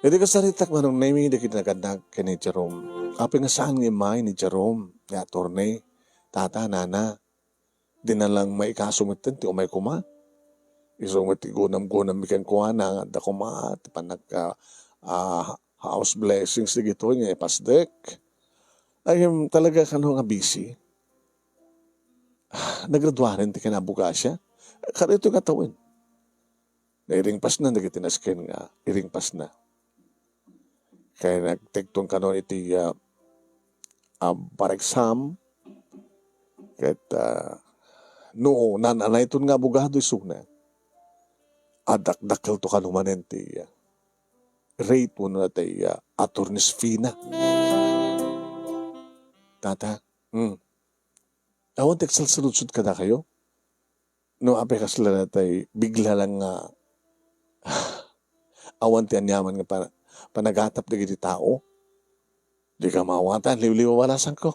Iti kasaritak Manong Nemi dagiti nagannak ken ni Jerome. Apay nga saan nga immay ni Jerome nga attorney, tata, nana, di na lang maikaso metten ti umay koma. Isu met ti gunam-gunam mi kenkuana nga adda koma ti panagka-, ah, house blessings dagitoy nga ipasdek. Ay, em, talaga kano nga busy. Nagraduaren ti kinabukasia. Kadaytoy nga tawen. Nairingpasna dagiti nasken nga iringpasna. Kay nagtugtog kano iti, ah, ah, bar exam, ket, ah, no, naan-anayton nga abogado isuna, adakdakkelto kano manen ti, ah, rate wenno ti, ah, attorney's fee na. Tata, hmm. Awan ti agsalsaludsod kadakayo? No, apay kasla daytoy, bigla lang nga awan ti aniaman nga pana-, panagatap dagiti tao. Dika maawatan, liwliwa balasanko.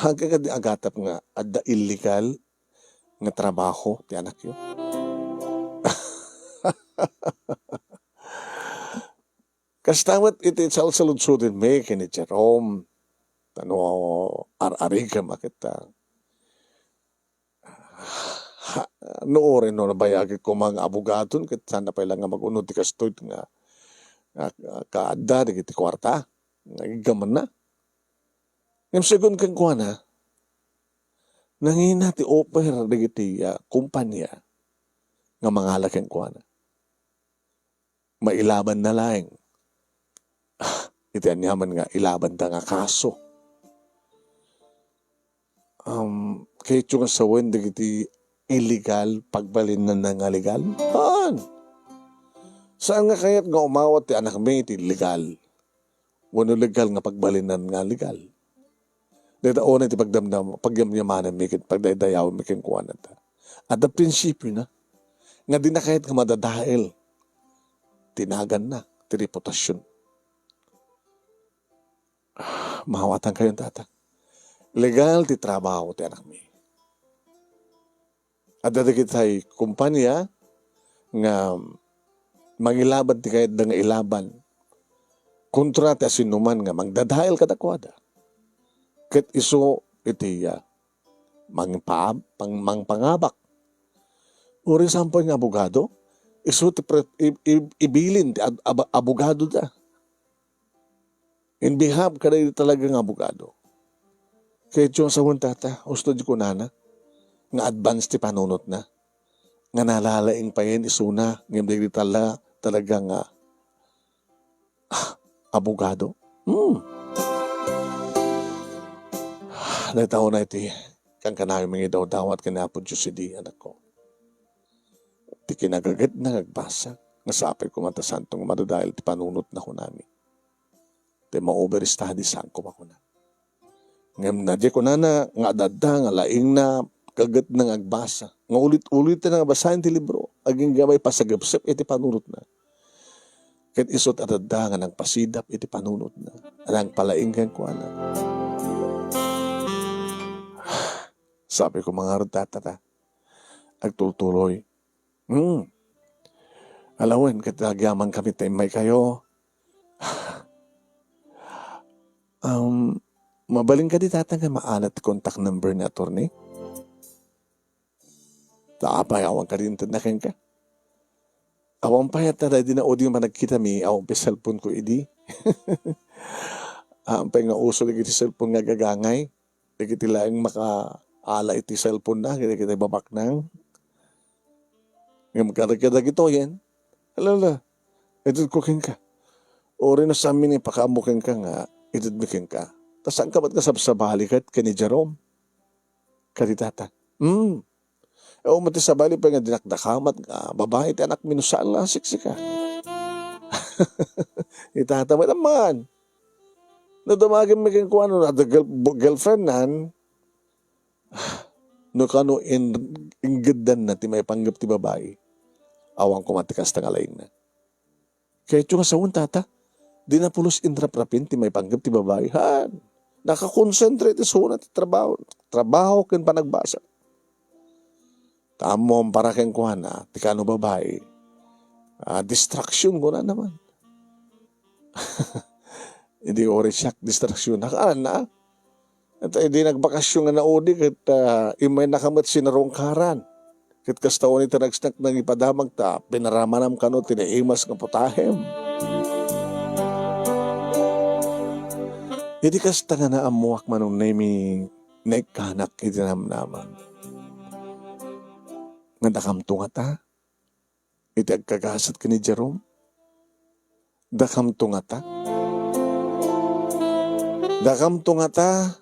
Agka kadi agatap nga adda illegal nga trabaho ti anakyo. Kasta met iti salsaludsodenmi ken ni Jerome, ta no ar-arigem a ket, ah, ha, no uray no nabayagek koma nga abogadon, ket saan pay la nga mag-unod ti kastoy nga, nga, nga kaadda dagiti kuarta nga iggamanna. Ngem segun kenkuana, nangina ti offer dagiti, ah, kompania nga mangala kenkuana. Mailabanna laeng. Ah, iti aniaman nga ilabanda nga kaso. Um, kayatyo nga sawen dagiti illegal pagbalinanna nga legal? Haan. Saan nga kayat nga umawat ti anakmi iti legal wenno legal nga pagbalinan nga legal? Dayta unay ti pagdamdam-, pagyamyamananmi ken pagdaydayawenmi kenkuana ta adda prinsipiona nga dina kayat nga madadael ti naganna, ti reputasion. Maawatan kayo, tata. Legal ti trabaho ti anakmi. Adda dagiti kumpanya nga mangilaban ti kayatda nga ilaban kontra ti asinoman nga mangdadael kadakuada. Ket isu iti, ah, mangpa-, pang-, mangpangabak. Uray saan pay nga abogado, isu ti pre-, i-, i-, ibilin ti ab-, ab-, abogadoda in behalf kadagiti talaga nga abogado. Kayatyo nga sawen, tata, usto di kunana nga advance ti panunotna, nga nalalaing payen isuna, ngem dagiti tala-, talaga nga, ah, abogado. Hmm. Dayta unay ti kankanayon nga idawdawat ken ni Apo Dios idi, anakko. Ti kinagagetna nga agbasa, nga sapay koma ta saanto nga madadael ti panunotna, kunami. Ti ma-overstudy, saan koma kuna. Ngem na di kunana nga adda nga laingna, gagetna nga agbasa, nga ulit-ulitna nga basaen ti libro, agingga may pasagepsep iti panunotna. Ket isu ti adda nga nangpasidap iti panunotna, a nangpalaing kenkuana. Sapay koma ngarud, tata, ta agtultuloy. Hmm. Alawen, ket agyamankami ta immaykayo. Um, mabalin kadi, tata, nga maala ti contact number ni attorney? Ta apay, awan kadi intedna kenka? Awan pay, ta daydi na udi nga panagkitami, awan pay cellphone ko idi. Awan pay nga uso dagiti cellphone nga agagangay. Dagiti laeng makaala iti cellphone na, dagiti babaknang. Ngem kada-, kadagitoyen, ala, ala, itedko kenka. Uray no saanmi nga ipakaammo kenka nga itedmi kenka. Ta saanka met nga sabsabali ket ken ni Jerome? Ket ni tata, "Hmm. Awan met ti sabali pay nga dinakdakamat nga babai ti anakmi no saan la a siksika." Ni tata met, "Amman, no dumagimmi kenkuana, no adda girl-, girlfriendnan, no kano in-, inggeddanna ti maipanggep ti babai, awan koma ti kasta nga laingna." Kayatyo nga sawen, tata, dina pulos inraprapin ti maipanggep ti babai. Haan, nakakonsentra iti isuna ti trabaho, trabaho ken panagbasa. Ta ammom, para kenkuana, ti kano babai, ah, distraction, kunana man. Idi uray siak, distraction. Nakaanna. Ket idi nagbakasyon nga naudi, ket, ah, immaynaka met sinarungkaran. Ket kasta unay ti ragsnak nangipadamag ta pinaramanam kano ti naimas nga putahem. Idi kasta nga naammoak, Manong Nemi, naikkanak iti namnama. Nga dakamto ngata iti agkagasat ken ni Jerome? Dakamto ngata? Dakamto ngata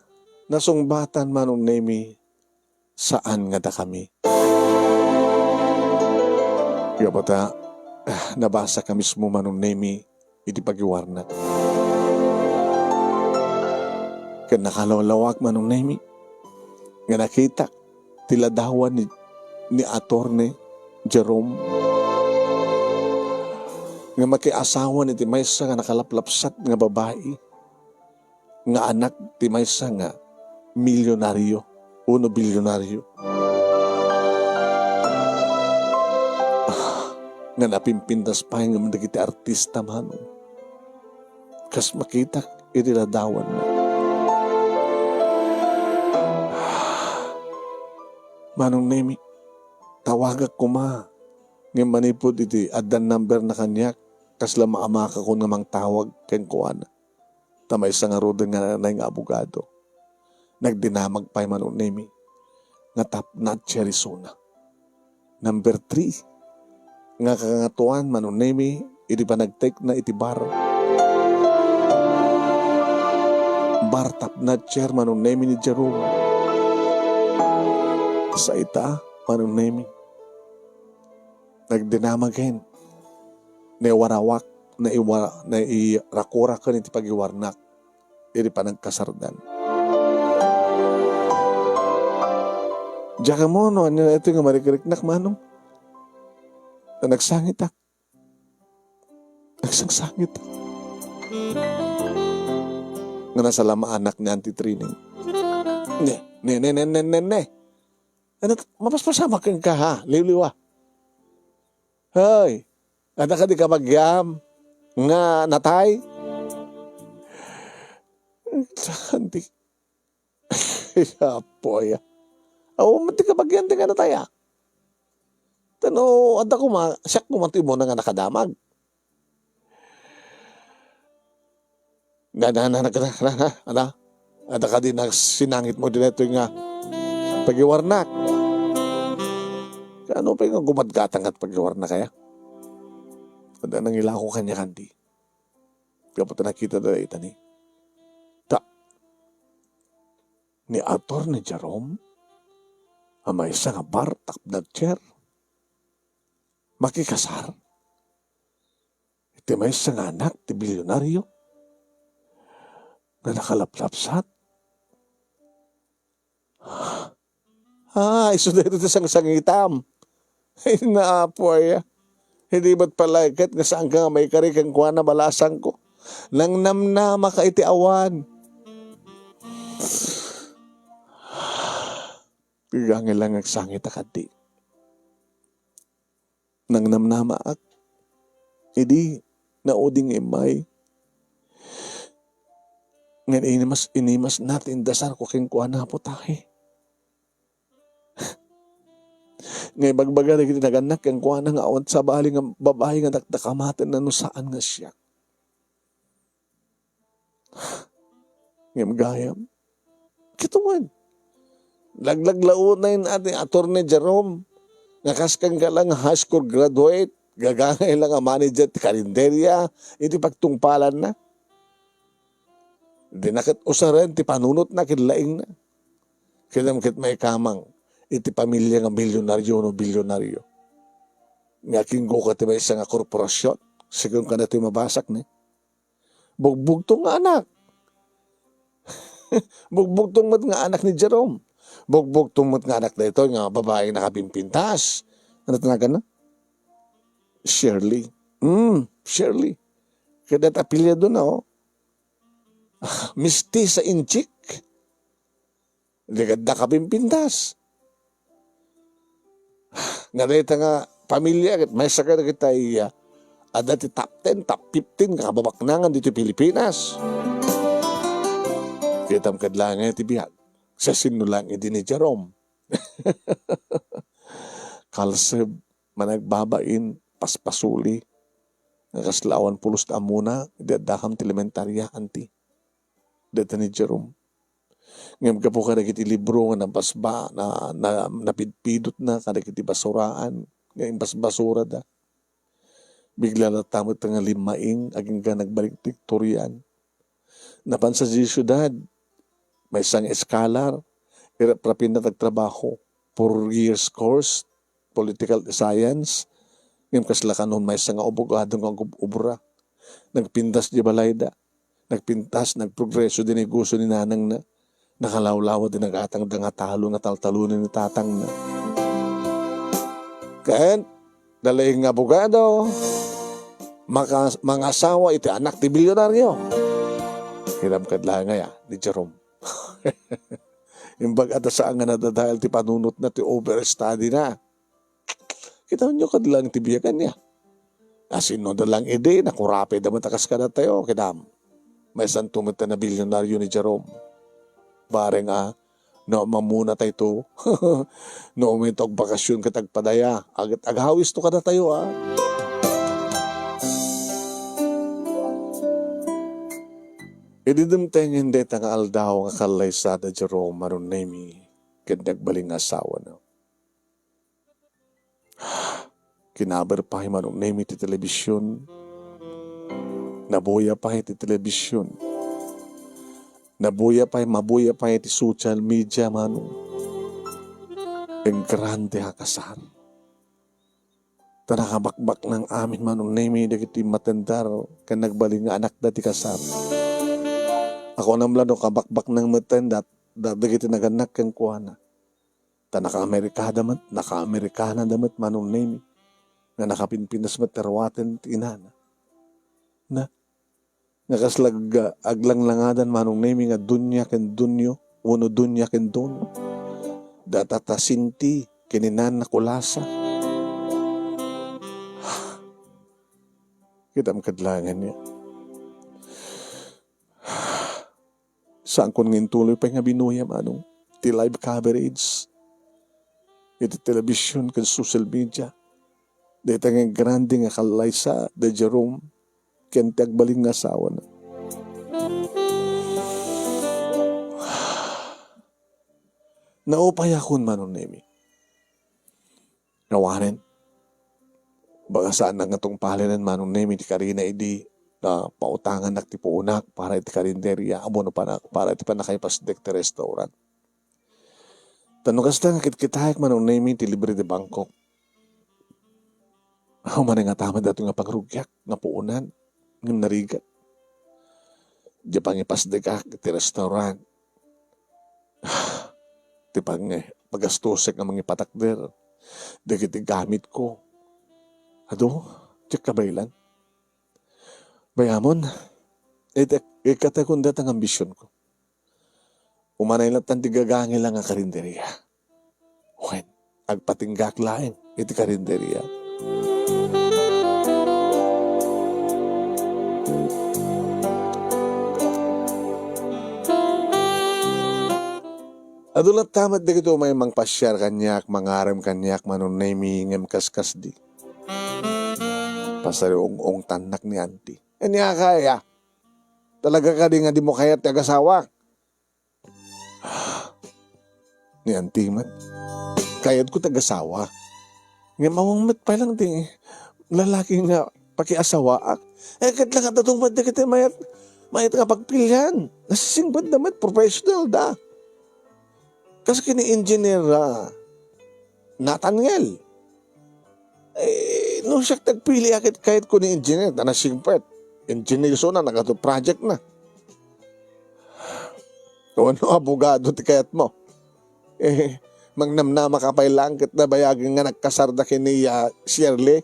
nasungbatan, Manong Nemi, saan nga dakami? Gapu ta, ah, nabasaka mismo, Manong Nemi, iti pagiwarnak. Ken nakalawlawak, Manong Nemi, nga nakitak ti ladawan ni, ni Attorney Jerome nga makiasawan iti maysa nga nakalaplapsat nga babai nga anak ti maysa nga milyonaryo wenno bilyonaryo. Ah, nga napimpintas pay ngem dagiti artista, Manong. Kas makitak iti ladawanna. Manong Nemi, tawagak koma. Ngem manipud iti addan numberna kaniak, kasla maamakakon nga mangtawag kenkuana. Ta maysa ngaruden nga nanay nga abogado. Nagdinamag pay, Manong Nemi, nga top-notcher isuna. Number three, nga kangatoan, Manong Nemi, idi panagtekna iti bar. Bar top-notcher, Manong Nemi, ni Jerome. Sa ita, Manong Nemi, nagdinamagen, naiwarawak, naiwa-, nairakuraken iti pagiwarnak iti panagkasardan. Diak ammo no ania daytoy nga marikriknak, Manong. Ta nagsangitak. Nagsangsangit. Nga nasalama anak ni Auntie Trining. Ne, ne, ne, ne, ne, ne, ne. Ano, mapaspasamak kenka, ha? Liwliwa. Hoy, adda kadi kabagiam nga natay? Auntie, Apo aya. Awan met ti kabagian ti nga natay, a. Ta no adda koma, siak koma ti umuna nga nakadamag. Na, na, na, na, na, na, na, ala? Adda kadi nasinangitmo ditoy nga pagiwarnak? Kaano pay nga gumadgatang ket pagiwarnak aya? Adda nangilako kaniak, Auntie. Gapu ta nakitada dayta ni, ta, ni Attorney Jerome a maysa nga bar top-notcher makikasar iti maysa nga anak ti bilyonaryo nga nakalaplapsat. Ah, isu daytoy ti sangsangitam. Ay, naapo aya. Idi met pala ket nga saanka nga maikari kenkuana, balasangko. Nangnamnamaka iti awan. Gagangay lang agsangit a kadi. Nangnamnamaak. Idi naudi nga immay, ngem inimas-inimasna ti indasarko kenkuana a putahe. Nga ibagbaga dagiti nagannak kenkuana nga awan sabali nga babai nga dakdakamatenna no saan nga siak. Ngem gayam, kitaen, laglaglaonen a ni Attorney Jerome nga kas kenka la nga high school graduate, gagangay la nga manager ti karinderya iti pagtungpalanna. Dina ket usaren ti panunotna ken laingna. Kidam ket maikamang iti pamilia nga milyonaryo no bilyonaryo. Nga kinggo ket ti maysa nga korporasyon, segun kada ti mabasak ni. Bugbugtong nga anak. Bugbugtong met nga anak ni Jerome. Bugbugtong met nga anak daytoy nga babaeng nakapimpintas. Ano tinagan na? Shirley. Hmm, Shirley. Kaya dati apelyidona, oh. Mistisa inchik. Di kadda kapimpintas. Nga dayta nga pamilia ket maysa kadagitay, ah, adda ti top ten, top fifteen nga kababaknangan ditoy Pilipinas. Kitam kad laeng ti biag. Sa sinno lang idi ni Jerome. Kalseb, managbabain, paspasuli. Nga kasla awan pulos ta ammona, idi addakam ti elementarya, anti. Dayta ni Jerome. Ngem gapu kadagiti libro nga nabasba-, na, na, napidpidotna kadagiti basuraan nga imbasbasurada, bigla latta met nga limmaing agingga nagbalik ti Victorian. Napansad idiay siudad, maysa nga eskalar, iraprapenna ti agtrabaho, four years course, political science, ngem kasla kanon maysa nga abogado nga agub-obra. Nagpintas di balayda. Nagpintas, nagprogreso di negosyo ni nanangna. Nakalawlawa di nagatangda nga talon nga taltalonen ni tatangna. Ken, dalaing nga abogado, maka-, mangasawa iti anak ti bilyonaryo. Hinam kad laeng aya ni Jerome. Imbag a da saan nga nadadael ti panunotna ti overstudy na. Kitaenyo kad laeng ti biagan niya. Asino da lang idi, nakurapay da met a kas kadatayo, kidam. Maysanto met a nabilyonaryo ni Jerome. Bareng a, no, mamuna tayto. No, umay to agbakasyon ket agpadaya, ag-, aghawisto kadatayo, a. Idi dumtengen dayta nga aldaw nga kallaysa da Jerome, Manong Nemy, ken ti agbalin nga asawana. Kinaber pay, Manong Nemy, ti telebision. Nabuya pay ti telebision. Nabuya pay, mabuya pay ti social media, Manong. Engrande a kasar. Ta nakabakbaknang amin, Manong Nemy, dagiti matendar ken nagbalin nga anakda ti kasar. Akunam la no kabakbaknang metten dat-, dat-, dagiti nagannak kenkuana. Ta naka-Amerikada met, naka-Amerikanada met, Manong Nemy, nga nakapinpinas met ti ruaten ti inana. Na, nga kasla ag-, aglanglangadan, Manong Nemy, nga dunya ken dunyo, wenno dunya ken dunyo. Data ta Sinti ken inana Kulasa. Kitam kad laeng aya. Saankon nga intuloy pay nga binuya, Manong, ti live coverage iti television ken social media. Dayta nga grande nga kallaysa da Jerome ken ti agbalin nga asawana. Naupayakon, Manong Nemy. Awanen. Baka saan nga tungpalenen, Manong Nemy, ti karina idi, ah, pautangannak ti puonak para iti karinderia, ammom no pana-, para iti pannakaipasdek ti restaurant. Ta no kasta nga kitkitaek, Manong Nemy, ti libre ti bangkok. Aw, manen nga tamen datoy nga pangrugiak nga puonan, ngem narigat. Di pangipasdekak iti restaurant. Ti pang-, pagastosek nga mangipatakder dagiti gamitko. Adu, diak kabaelan. Bayamon, it-, ikkatekon dayta nga ambisionko. Umanay lattan ti gagangila nga karinderia. Wen, agpatinggak laeng iti karinderia. Adu latta met dagiti umay mangpasiar kaniak, mangarem kaniak, Manong Nemy, ngem kaskasdi. Pasariung-ungtannak ni Auntie. Ania kaya? Talaga kadi nga dimo kayat ti agasawak? Ni Auntie met, kayatko ti agasawa. Ngem awan met pay lang ti lalaki nga pakiasawaak. Eh, ket la nga daduma dagiti mayat Mayat nga pagpilian. Nasisingpetda met, professional da. Kas ken ni Engineer, ah, Nathaniel. Eh, no siak ti agpili, a ket kayatko ni Engineer, ta nasingpet. Engineer isuna, nagadu project na. Wenno abogado ti kayatmo. Eh, mangnamnamaka pay laeng ket nabayagen nga nagkasarda ken ni, ah, Shirley.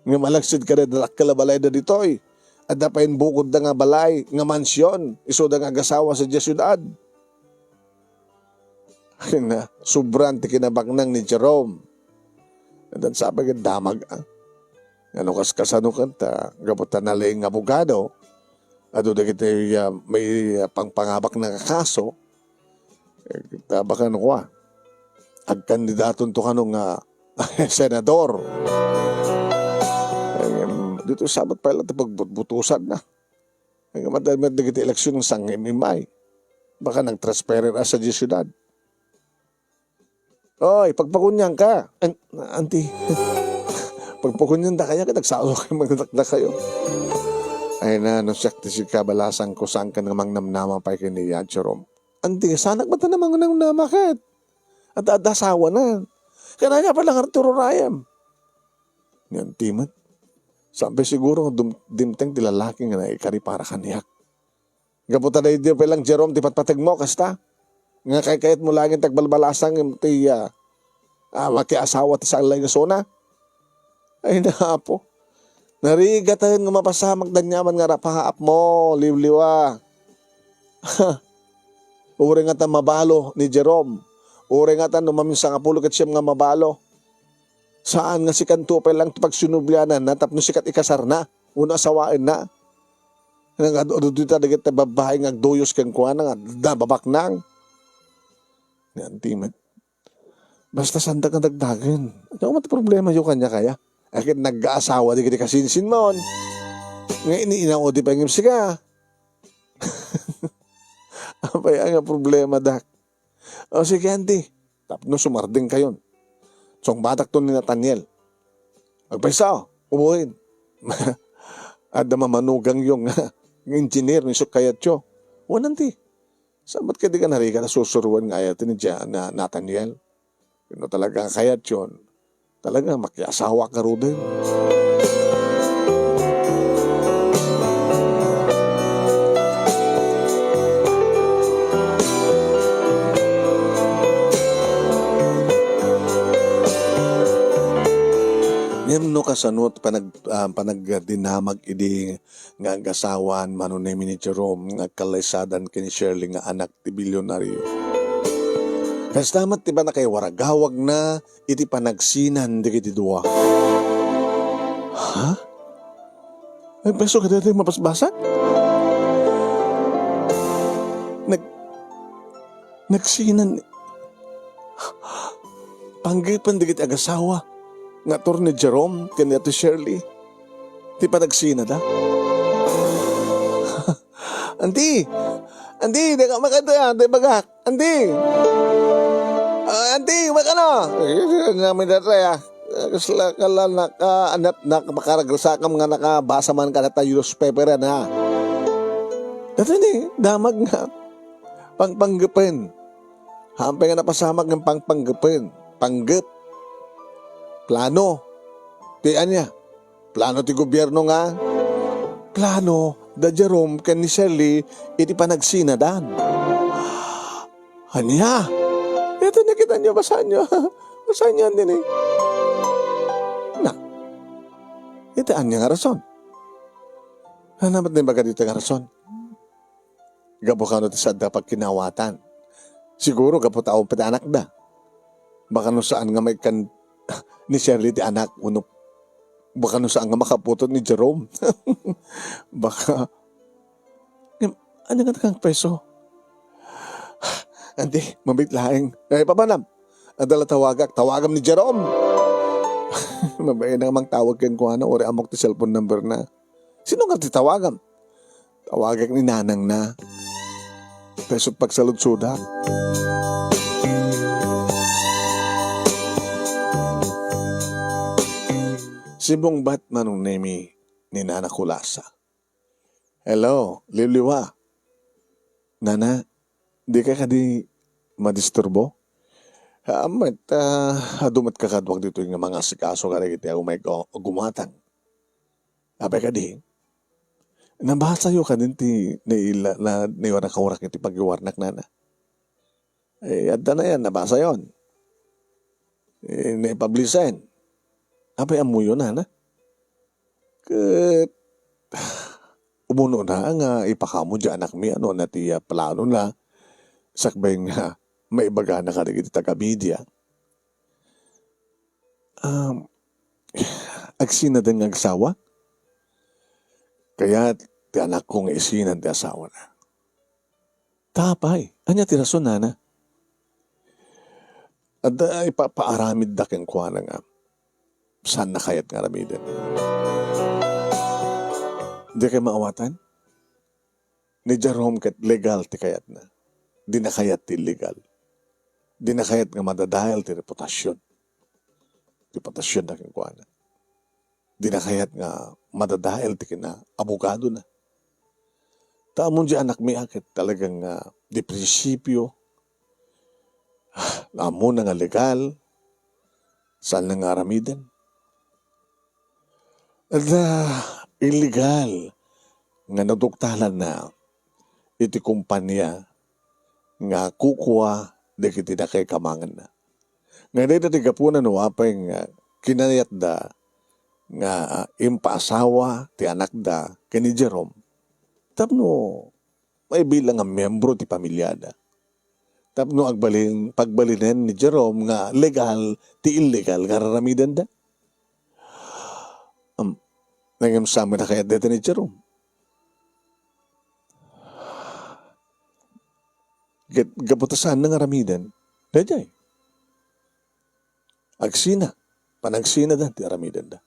Ngem alaksid kadaydi dakkel a balayda ditoy. Adda pay imbukodda nga balay, nga mansion, isuda nga agasawa sadiay siudad. Ay na, sobra ti kinabaknang ni Jerome. Addan sa pay ket damag, ah. Ngano kaskasano ket, ah, gapu ta nalaing nga abogado, adu dagiti, ah, may, ah, pangpangabaknang a kaso, eh, ta baka no kua, agkandidatonto kano nga senador. Eh, ditoy sabet pay laeng ti pagbutbutusanna. Ay, madamag dagiti eleksyon nga sangimimay. Baka nagtransferir a sadiay siudad. Oy, pagpakunianka. An-, anti. Pagpakuniandakayo ket agsao kayo, magdakdakayo. Ay na, no siak ti sika, balasangko, saanka nga mangnamnama pay ken ni Jerome. Anti, saanak met a mangnamnama ket. Adda, adda asawana. Kanayon pay laeng nga rurayam. Ni anti met. Saan pay siguro nga dum-, dimteng ti lalaki nga naikari para kaniak. Gapu ta daydi pay laeng, Jerome, ti patpategmo, kasta? Nga kaykayatmo laeng ti agbalbalasang ti, ah, ah, makiasawa ti saan laeng isuna? Ay, na, Apo. Narigatayon nga mapasamak da aniaman nga rapaapmo, liwliwa. Uray ngata mabalo ni Jerome. Uray ngata no maminsan nga pulo ket siem nga mabalo. Saan nga sikanto pay laeng ti pagsinubliananna tapno sika ti ikasarna wenno asawaenna. Nga adu, adu dita dagiti babbai nga agduyos kenkuana nga adda babaknang. Nga anti met. Basta saanda nga dagdagen. Ania met ti problemayo kaniak aya? Ay ket nagkaasawa dagiti kasinsinmon. Nga ini-inaudi pay ngem sika. Apay nga problema, dak? O sige, anti. Tapno sumardengkayon. Sungbatakto ni Nathaniel. Agpayso, ubuin. Adda mamanugangyo nga engineer no isu kayatyo. Wen, anti. Saan met kadi nga narigat a sursuroen nga ayaten ni Ja-, na-, Nathaniel? No talaga nga kayatyon, talaga makiasawa ka ruden. Ngem no kasano ti panag-, ah, panagdinamag idi nga agasawan, Mano Nemi, ni Jerome nga agkallaysadan ken ni Shirley nga anak ti bilionario. Kasta met ti pannakaiwaragawagna iti panagsinan dagiti dua. Ha? Ay, peso kadaytoy mabasbasat? Nag-, nagsinan, panggepen dagiti agasawa nga Attorney Jerome ken ni Ate Shirley ti panagsinada. Anti! Anti, dika makadua, di bagak. Anti! Ah, anti, makano? Eh, namin dati, ah. Kasla, kala, naka, anat, naka, makaragrasakam nga nakabasa man ka data newspaper yan, ha? Dati ni, damag nga. Pangpanggepen. Hampay nga napasamak nga pangpanggepen. Panggep. Plano. Ti ania? Plano ti gobierno nga plano da Jerome ken ni Shirley iti panagsinadan. Ania? Iti nakitanyo, basaanyo. Basaanyo, anini. Na, iti ania nga rason? Ania met ni baga dita nga rason? Gapu kano ti saanda pagkinawatan. Siguro gapu ta awan pay ti anakda. Baka no saan nga maikkan ni Shirley ti anak, wenno baka no saan nga makaputot ni Jerome. Baka, ngem, ania nga nakangpeso? Anti, mabit laeng. Ay, papanam. Adda la tawagak, tawagam ni Jerome. Mabain nga mangtawag kenkuana, uray ammok ti cellphone number na. Sino nga ti tawagam? Tawagak ni nanang na. Peso pagsaludsodak. Simmungbat Manong Nemi ni Nana Kulasa. "Hello, liwliwa. Nana, dika kadi madisturbo? Haan met, ah, adu met kakaduak ditoy nga mangasikaso kadagiti umay gu-, gumatang. Apay kadi? Nabasayo kadin ti naila-, na-, naiwarakawarak iti pagiwarnak, Nana." "Eh, adda na yan, nabasayon. Eh, naipublisen. Apay ammoyon, Nana?" Ket umunona nga ipakamo diay anakmi no ania ti planona, sakbay nga maibagana kadagiti taga-media. Um, agsinadan nga agsawa? Kayat ti anakko nga isinan ti asawana. Ta apay? Ania ti rason, Nana? Adda ipapaaramidda kenkuana nga saanna kayat nga aramiden. Dikay maawatan? Ni Jerome ket legal ti kayatna. Dina kayat ti illegal. Dina kayat nga madadael ti reputasion. Reputasion na kenkuana. Dina kayat nga madadael ti kinaabogado na. Ta ammon diay anakmi a ket talagang, ah, di prinsipio, ammona nga legal, saanna nga aramiden. Adda illegal nga naduktalanna iti kompania nga kukua dagiti nakaikamanganna. Nga dayta ti gapuna no apay nga kinayatda nga, ah, impaasawa ti anakda ken ni Jerome tapno maibilang nga miyembro ti pamiliada. Tapno agbalin, pagbalinen ni Jerome nga legal ti illegal nga raramidenda. Am, nangem sa met a kayat dayta ni Jerome. Ket gapu ta saanna nga aramiden, daydiay. Agsina, panagsinadan ti aramidenda.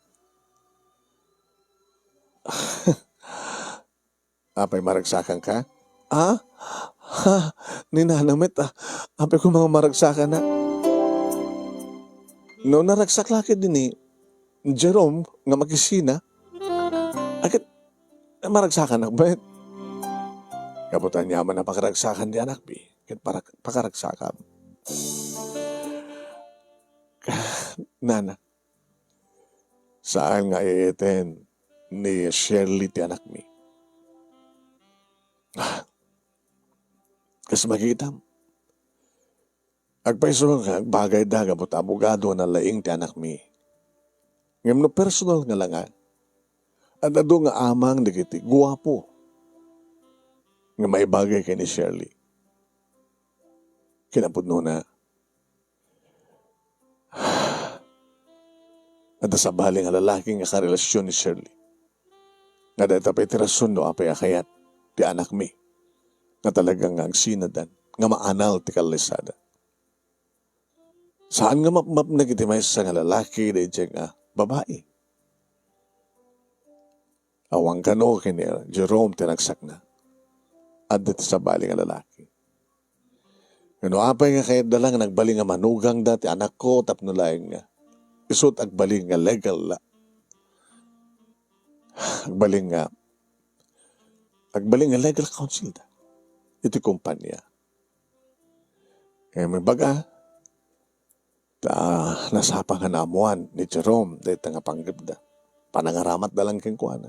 Apay, maragsakanka? Ah? Ha? Ni Nana met, ah. Apay koma nga maragsakanna? No naragsak la ketdi ni Jerome nga makisina, a ket maragsakannak met. Gapu ta aniaman a pakaragsakan ti anakmi, ket parak-, pakaragsakam. Nana, saan nga ay-ayaten ni Shirley ti anakmi. Kas makitam, agpayso nga agbagayda gapu ta abogado a nalaing ti anakmi. Ngem no personal nga langa, ad-adu nga amang dagiti guapo nga maibagay ken ni Shirley. Kinapudnona, adda sabali nga lalaki nga karelasion ni Shirley. Nga dayta pay ti rason no apay a kayat ti anakmi nga talaga nga agsinadan nga maanal ti kallisada. Saan nga mapmapnek iti maysa nga lalaki daydiay nga babai. Awan kano ken ni Jerome ti ragsakna. Adda ti sabali nga lalaki. Ngem no apay nga kayatda la nga nagbalin nga manugangda ti anakko tapno laeng nga isu ti agbalin nga legal la. Agbalin nga, agbalin nga legal counsel da iti kompania. Kaya may baga, ta nasapa nga naammoan ni Jerome dayta nga panggepda. Panangaramatda lang kenkuana.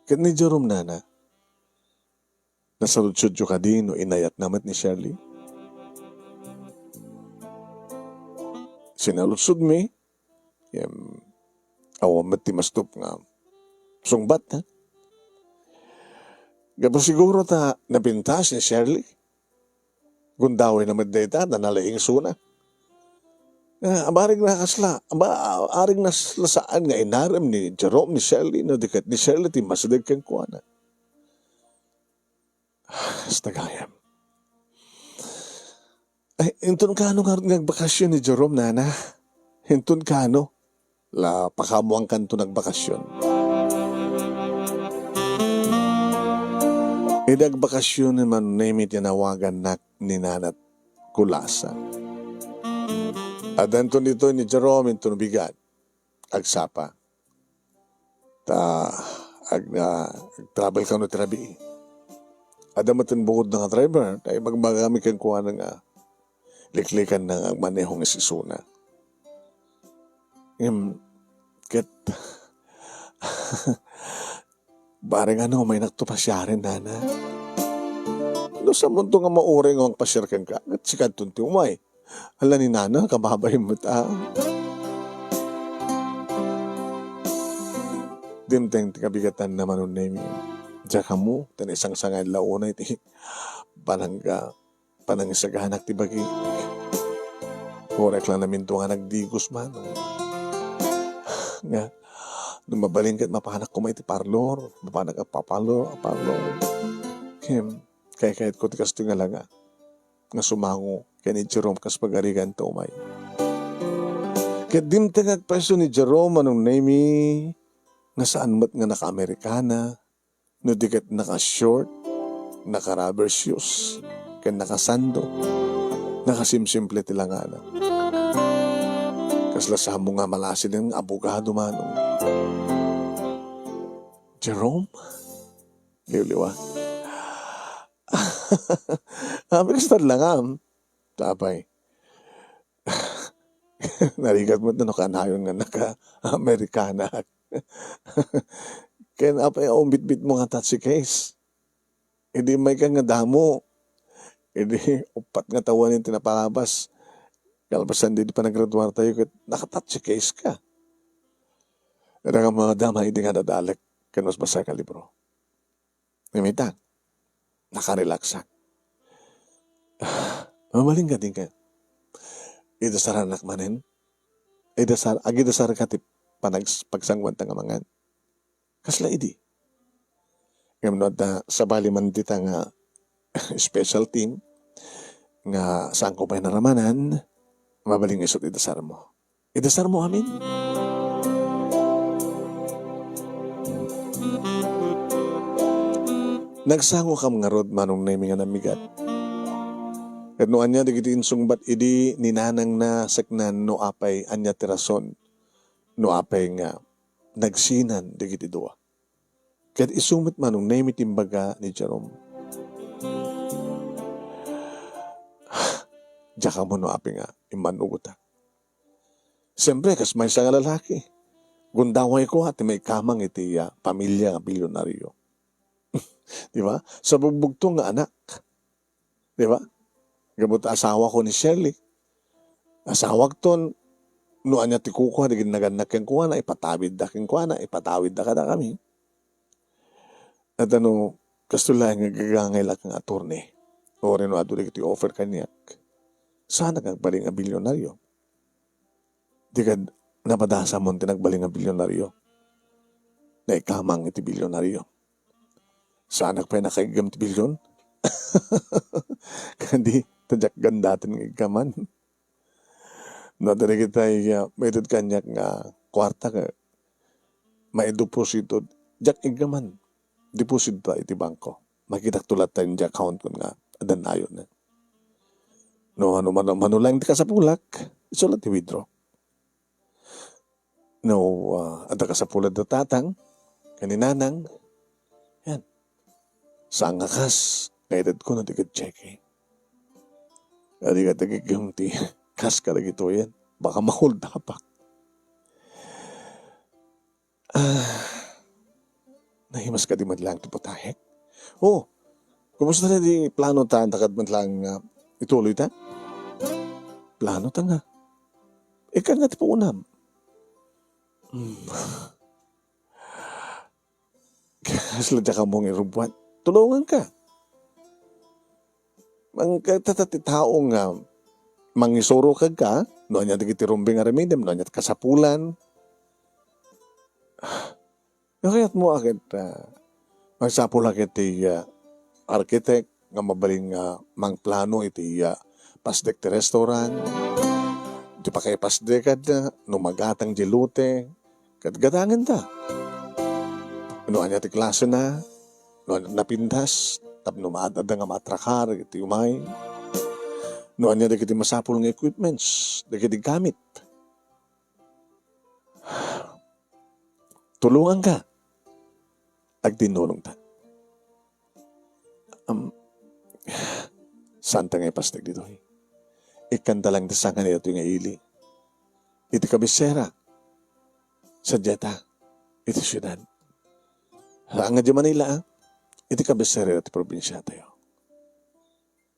Ket ni Jerome, Nana, nasaludsodyo kadi no inayatna met ni Shirley? Sinaludsodmi, em, awan met ti mastop nga sungbat, ha? Gapu siguro ta napintas ni Shirley. Gundawayna met dayta, ta nalaing isuna. Ah, aba, arig nakasla, aba, arig nasla saan nga inarem ni Jerome ni Shirley, no di ket ni Shirley ti masideg kenkuana. Hasta gayam. Ay, inton kano nga, nga agbakasyon ni Jerome, Nana? Inton kano? La, pakaammoankanto nagbakasyon. Idi agbakasyon ni Manong Nemi ti nawagannak ni Nanat Kulasa. Addanto ditoy ni Jerome inton bigat. agsapa. Ta ag-, ah, ag-travel kano ti rabii. Adda met ti bukodna nga driver, ta ibagbagami kenkuana nga liklikanna nga agmaneho nga isuna. Ngem, ket, bareng ano, umaynakto pasiaren, nana. No, samonto nga mauray nga agpasiar kenka, ket sikadton ti umay. Ala ni nana, kababain met, ah. Dimteng ti kabigatanna, Manong Nemi. Diak ammo, ta naisangsangayan la unay ti panangga-, panangisaganak ti bagik. Uray lang naminto nga nagdigos, Manong. Nga, no mabalin ket mapanak koma iti parlor, mapanak a parlor, a parlor. Ken, kaykayatko ti kastoy nga langa nga sumango ken ni Jerome kas pagarigan ta umay. Ket dimteng agpayso ni Jerome, Manong Nemi, nga saan met nga naka-Amerikana, no di ket naka-short, naka-rubber shoes, ken nakasando. Nakasimsimple ti langana. Kasla samo nga malasin nga abogado, Manong. Jerome? Liwliwa. Amin, kasta langam. Apay. Narigat met no kanayon nga naka-Amerikana. Ken apay, umbitbit mo nga attache case. Idi mayka nga damo. Idi uppat nga tawen ti napalabas. Kalpasan di panagraduar tayo ket naka-attache case ka. Ira nga mga dama idi nga dadalek ken mas basa ka libro. Ngem ita, nakarelaksak. Mabalin ka, di ka. Idasaranak manen. Idasar-, agidasarka ti panag-, pagsanguanta nga mangan. Kasla idi. Ngem no adda sabali man dita nga special team nga saanko pay naramanan, mabalin nga isut' idasarmo. Idasarmo amin. Nagsangokam ngarud, Manong Nemi, nga namigat. Ket no ania dagiti insungbat idi ni nanangna, saknan no apay ania ti rason, no apay nga nagsinan dagiti dua. Ket isu met, Manong Nemi, ti imbaga ni Jerome. Diak ammo no apay nga immanugotak. Siempre, kas maysa nga lalaki, gundawayko a ti maikamang iti, ah, pamilia nga bilyonaryo. Di ba? Sa bugbugto nga anak. Di ba? Gapu ta asawako ni Shirley. Asawakton, no ania ti kukua, dagiti nagannak kenkuana, ipatawidda kenkuana, ipatawidda kadakami. Ket no, kastoy laeng nga gagangay laeng nga attorney. Uray no adu dagiti offer kaniak, saanak nga agbalin nga bilyonaryo. Di kad napadasamon ti nagbalin nga bilyonaryo. Naikamang iti bilyonaryo. Saanak pay nakaiggam ti bilyon. Kadi, ta diak gandaten nga iggaman. No, dagitay, ah, maited kaniak nga kuarta nga maideposito, diak iggaman. Deposito iti bangko. Makitakto latta iti account ko nga adda nayon. No, ano man, mano laeng ti kasapulak, isu la ti withdraw. No, ah, adda kasapulan da tatang, ken ni nanang, yan. Saan nga kas, nga itedko no di ket cheque. Adi nga tagigim ti kas kadagitoyen. Baka makuldapak. Ah, nahimas kadi met laeng ti putahek? Oh, kumusta na di plano ta, dakad met laeng nga ituloy ta? Plano ta nga. Ikkan nga ti puonam. Hmm. Kasla diak ammo nga irubbuan. Tulonganka. Mangkatata ti tao nga mangisuro kenka, no ania dagiti rumbeng nga aramidem, no ania ti kasapulan. Nakayat mo a ket, ah, magsapul a ket ti, ah, architect nga mabalin nga mangplano iti, ah, pasdek ti restaurant, ti pakaipasdek, ah, no magatang ti lote, ket gadangenda. No ania ti klasena, no ania napintas, tapno maad-adda nga maatrakar iti umay. No ania dagiti masapul nga equipments, dagiti gamit. Tulonganka. Agtinnulongta. Am, saanta nga ipasdek ditoy. Ikkanta lang ti sanga ditoy nga ili. Iti kabisera. Sadiay ta. Iti siudad. Saan nga di Manila, ah? Iti kabisera ti probinsiatayo.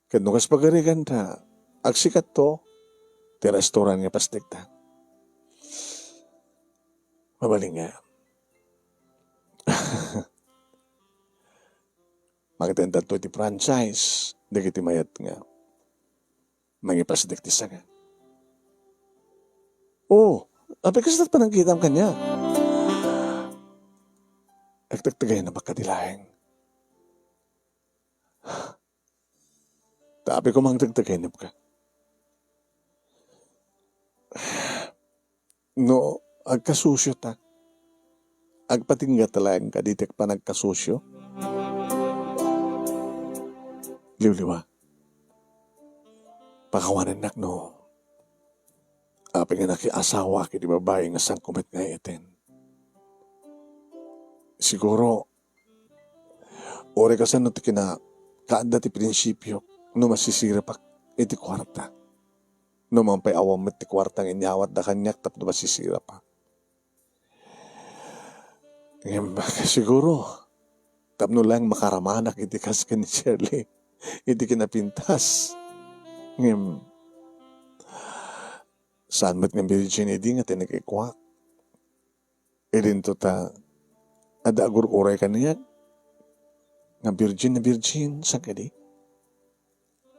Ket no kas pagarigan ta, agsikatto, ti restaurant nga pasdekta. Mabalin nga. Mangitentato iti franchise, dagiti mayat nga mangipasdek ti sanga. Oh, apay kasta panangkitam kaniak? Agtagtagayna bakka ti laeng. Tapi ko mang tagtagayna bakka. No, agkasusyo ta. Agpatingga ta laeng kadi ti panagkasusyo. Liwliwa. Pakawanennak no apay nga nakiasawaak iti babai nga sangko met nga eten. Siguro, uray kasano ti kinakaadda ti prinsipio no masisirapak iti kuarta. No man pay awan met ti kuarta nga inyawatda kaniak tapno masisirapak. Ngem, siguro, tapno lang makaramanak iti kas ken ni Shirley, iti kinapintas. Ngem, saan met nga virgin idi nga tinekekuak. Idinto ta, adda agur-uray kaniak nga virgin na virgin, saan kadi?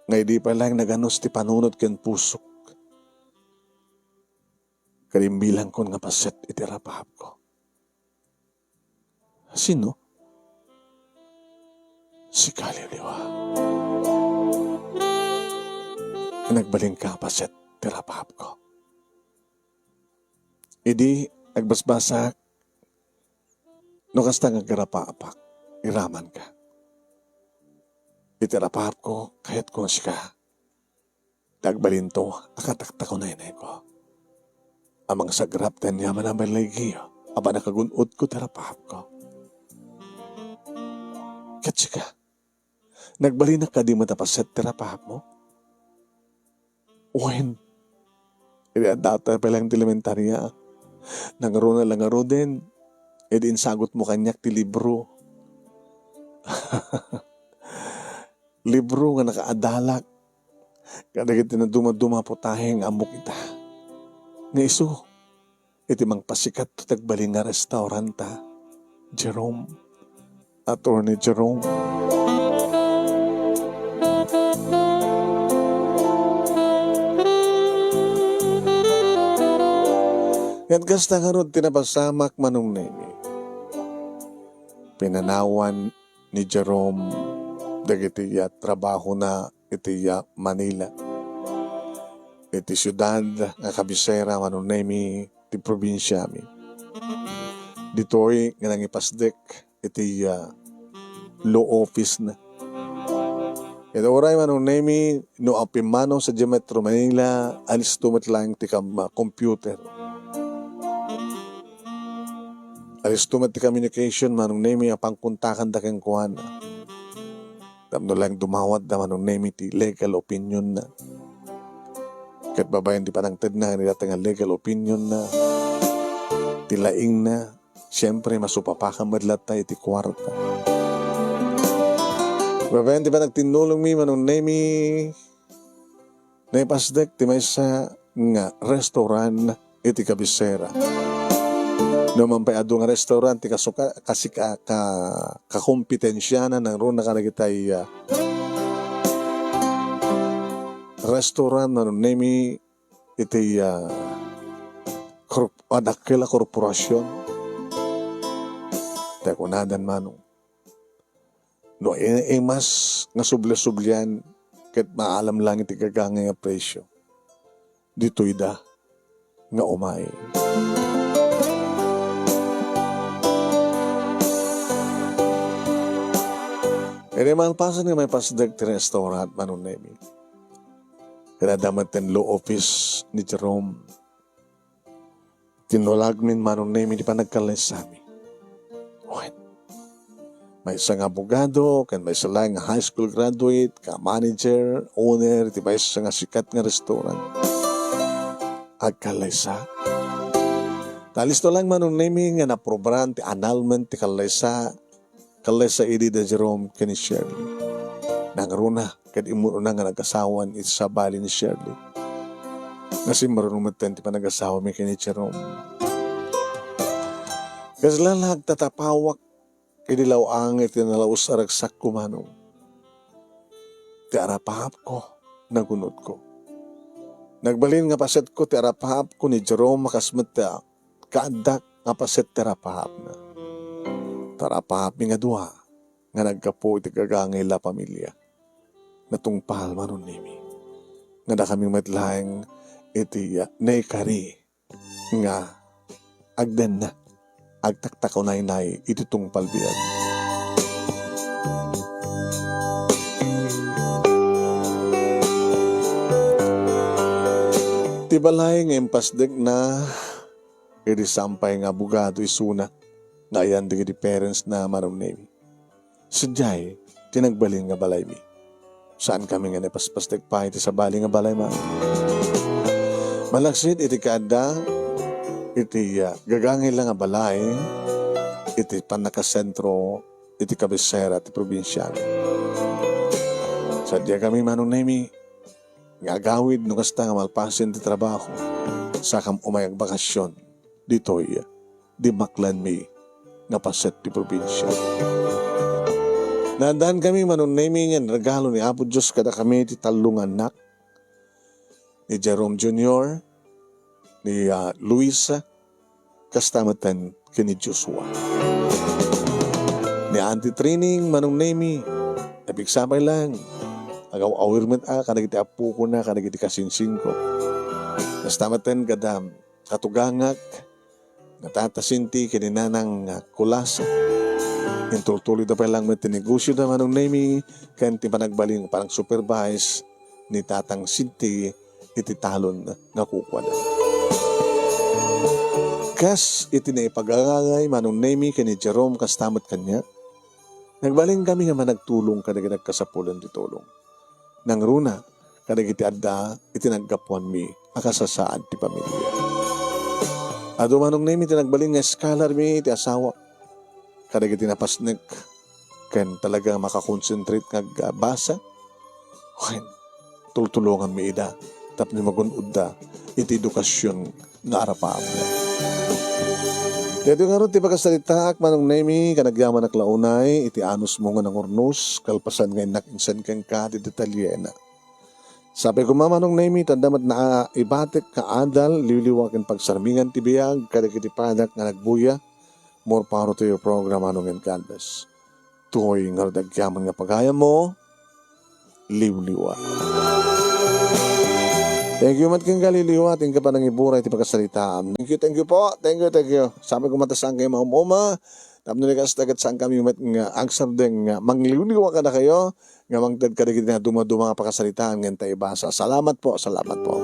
Nga idi pay laeng naganus ti panunot ken pusok, ket imbilangkon nga paset iti rapahapko. Sino? Sika, liwliwa. Nagbalinka paset ti rapahapko. Idi agbasbasak, no kasta nga agrapahapka, iramanka. Iti rapahapko, kayatko nga sika. Ta agbalinto a kataktakunaynayko. A mangsagrap ti aniaman a baligi a pannakagun-odko ti rapahapko. Ket sika, nagbalinak kadi met a paset ti rapahapmo? Wen, idi adda ta pay laeng ti elementaria, nangruna la ngaruden, idi insagutmo kaniak ti libro. Libro nga nakaadalak kadagiti nadumaduma a putahe nga ammok ita. Nga isu, iti mangpasikatto ti agbalin nga restauranta, Jerome, Attorney Jerome. Ngem kasta ngarud ti napasamak, Manong Nemy. Pinanawan ni Jerome dagiti, ah, trabahona iti, ah, Manila, iti siudad nga kabisera, Manong Nemy, ti probinsiami. Ditoy nga nangipasdek iti, ah, law office na. Ket uray, Manong Nemy, no apimmanaw sadiay Metro Manila, alisto met laeng ti kam-, ah, computer. Alisto met ti communication, Manong Nemy, a pangkontakanda kenkuana. Tapno laeng dumawatda, Manong Nemy, ti legal opinionna. Ket babaen ti panangtedna ken dayta nga legal opinionna, ti laingna, siempre, masupapakan met latta iti kuarta. Babaen ti panagtinnulongmi, Manong Nemy, naipasdek ti maysa nga restaurant iti kabisera. No man pay adu nga restaurant ti kasuka-, kasika-, ka-, kakompetensiana nangruna kadagitay, ah, restaurant, Manong Nemy, iti, ah, korp-, ah, dakkel a korporasion. Ta kunadan, Manong, no i-, imas nga suble-sublean ket maalam lang iti gagangay a presio, ditoyda nga umay. Idi malpasen nga maipasdek ti restaurant, Manong Nemy, ket adda met ti law office ni Jerome. Tinulagmin, Manong Nemy, ti panagkalessami. maysa nga abogado, ken maysa laeng nga high school graduate, ka manager, owner, iti maysa nga sikat nga restaurant. Agkallaysa. Talisto laeng, Manong Nemi, nga naprobaran ti annulment ti kallaysa, kallaysa idi da Jerome ken ni Shirley. Nangruna, ket immun-una nga nagasawan iti sabali ni Shirley. Nasimrunong metten ti panagasawami ken ni Jerome. Kasla la agtatapawak idi law-ang iti nalaus a ragsakko, Manong. Ti arapaapko, nagunotko. Nagbalin nga pasetko ti arapaapko ni Jerome a kas met ti kaaddak nga paset ti arapaapna. Ta arapaapmi nga dua nga naggapu iti gagangay la pamilia. Natungpal, Manong Nemi, nga dakami met laeng iti, ah, naikari nga agdenna, agtaktakunaynay iti tungpal biag. Ti balay nga impasdekna idi saan pay nga abogado isuna nga ayan dagiti parents na, Manong Nemi. Sadiay ti nagbalin nga balaymi. Saankami nga napaspasdek pay iti sabali nga balay, Manong. Malaksid iti kaadda iti, ah, gagangay la nga balay iti pannakasentro iti kabisera ti probinsia. Sadiakami, Manong Nemi, nga agawid no kasta nga malpasen ti trabaho, sakam umay agbakasyon ditoy dimaklanmi nga paset ti probinsia. Naaddankami, Manong Nemi, nga regalo ni Apo Dios kadakami ti tallo nga annak, ni Jerome Junior, ni, ah, Luisa, kasta metten ken ni Joshua. Ni Auntie Trining, Manong Nemi, napigsapay lang. Agaw-awir met a kadagiti apokona kadagiti kasinsingko. Kasta metten kada katugangak, nga Tata Sinti ken ni Nanang nga Kulasa. Intultuloyda pay lang met ti negosioda, Manong Nemi, ken ti panagbalin nga panag-supervise ni Tatang Sinti iti talon nga kukuana. Kas iti naipagangagay, Manong Nemi, ken ni Jerome, kasta met kaniak, nagbalinkami nga managtulong kadagiti nagkasapulan ti tulong. Nangruna kadagiti adda iti naggapuanmi a kasasaad ti pamilia. Adu, Manong Nemi, ti nagbalin nga scholarmi ti asawak kadagiti napasnek ken talaga makakonsentrate nga agbasa ken tultulonganmi ida tapno magun-odda iti edukasion nga arapaapda. Daytoy ngarud ti pakasaritaak, Manong Nemi, ken agyamanak la unay iti anusmo nga nangurnos, kalpasan nga innak insen kenka ti detalyena. Sapay koma, Manong Nemi, ta adda met naibatek nga adal, liwliwa ken pagsarmingan ti biag kadagiti padak nga nagbuya. More power to your program, Manong, and God bless. Toy ngarud agyaman nga pagayammo, liwliwa. Thank you met kenka, liwliwa, ti inka panangiburay ti pakasaritaam. Thank you, thank you po. Thank you, thank you. Sapay koma ta saan kayo maum-uma. Tapno ni kasta ket saan kami met nga agsardeng nga mangliwliwa kadakayo nga mangted kadagiti nga dumaduma nga pakasaritaan nga inta ibasa. Salamat po, salamat po.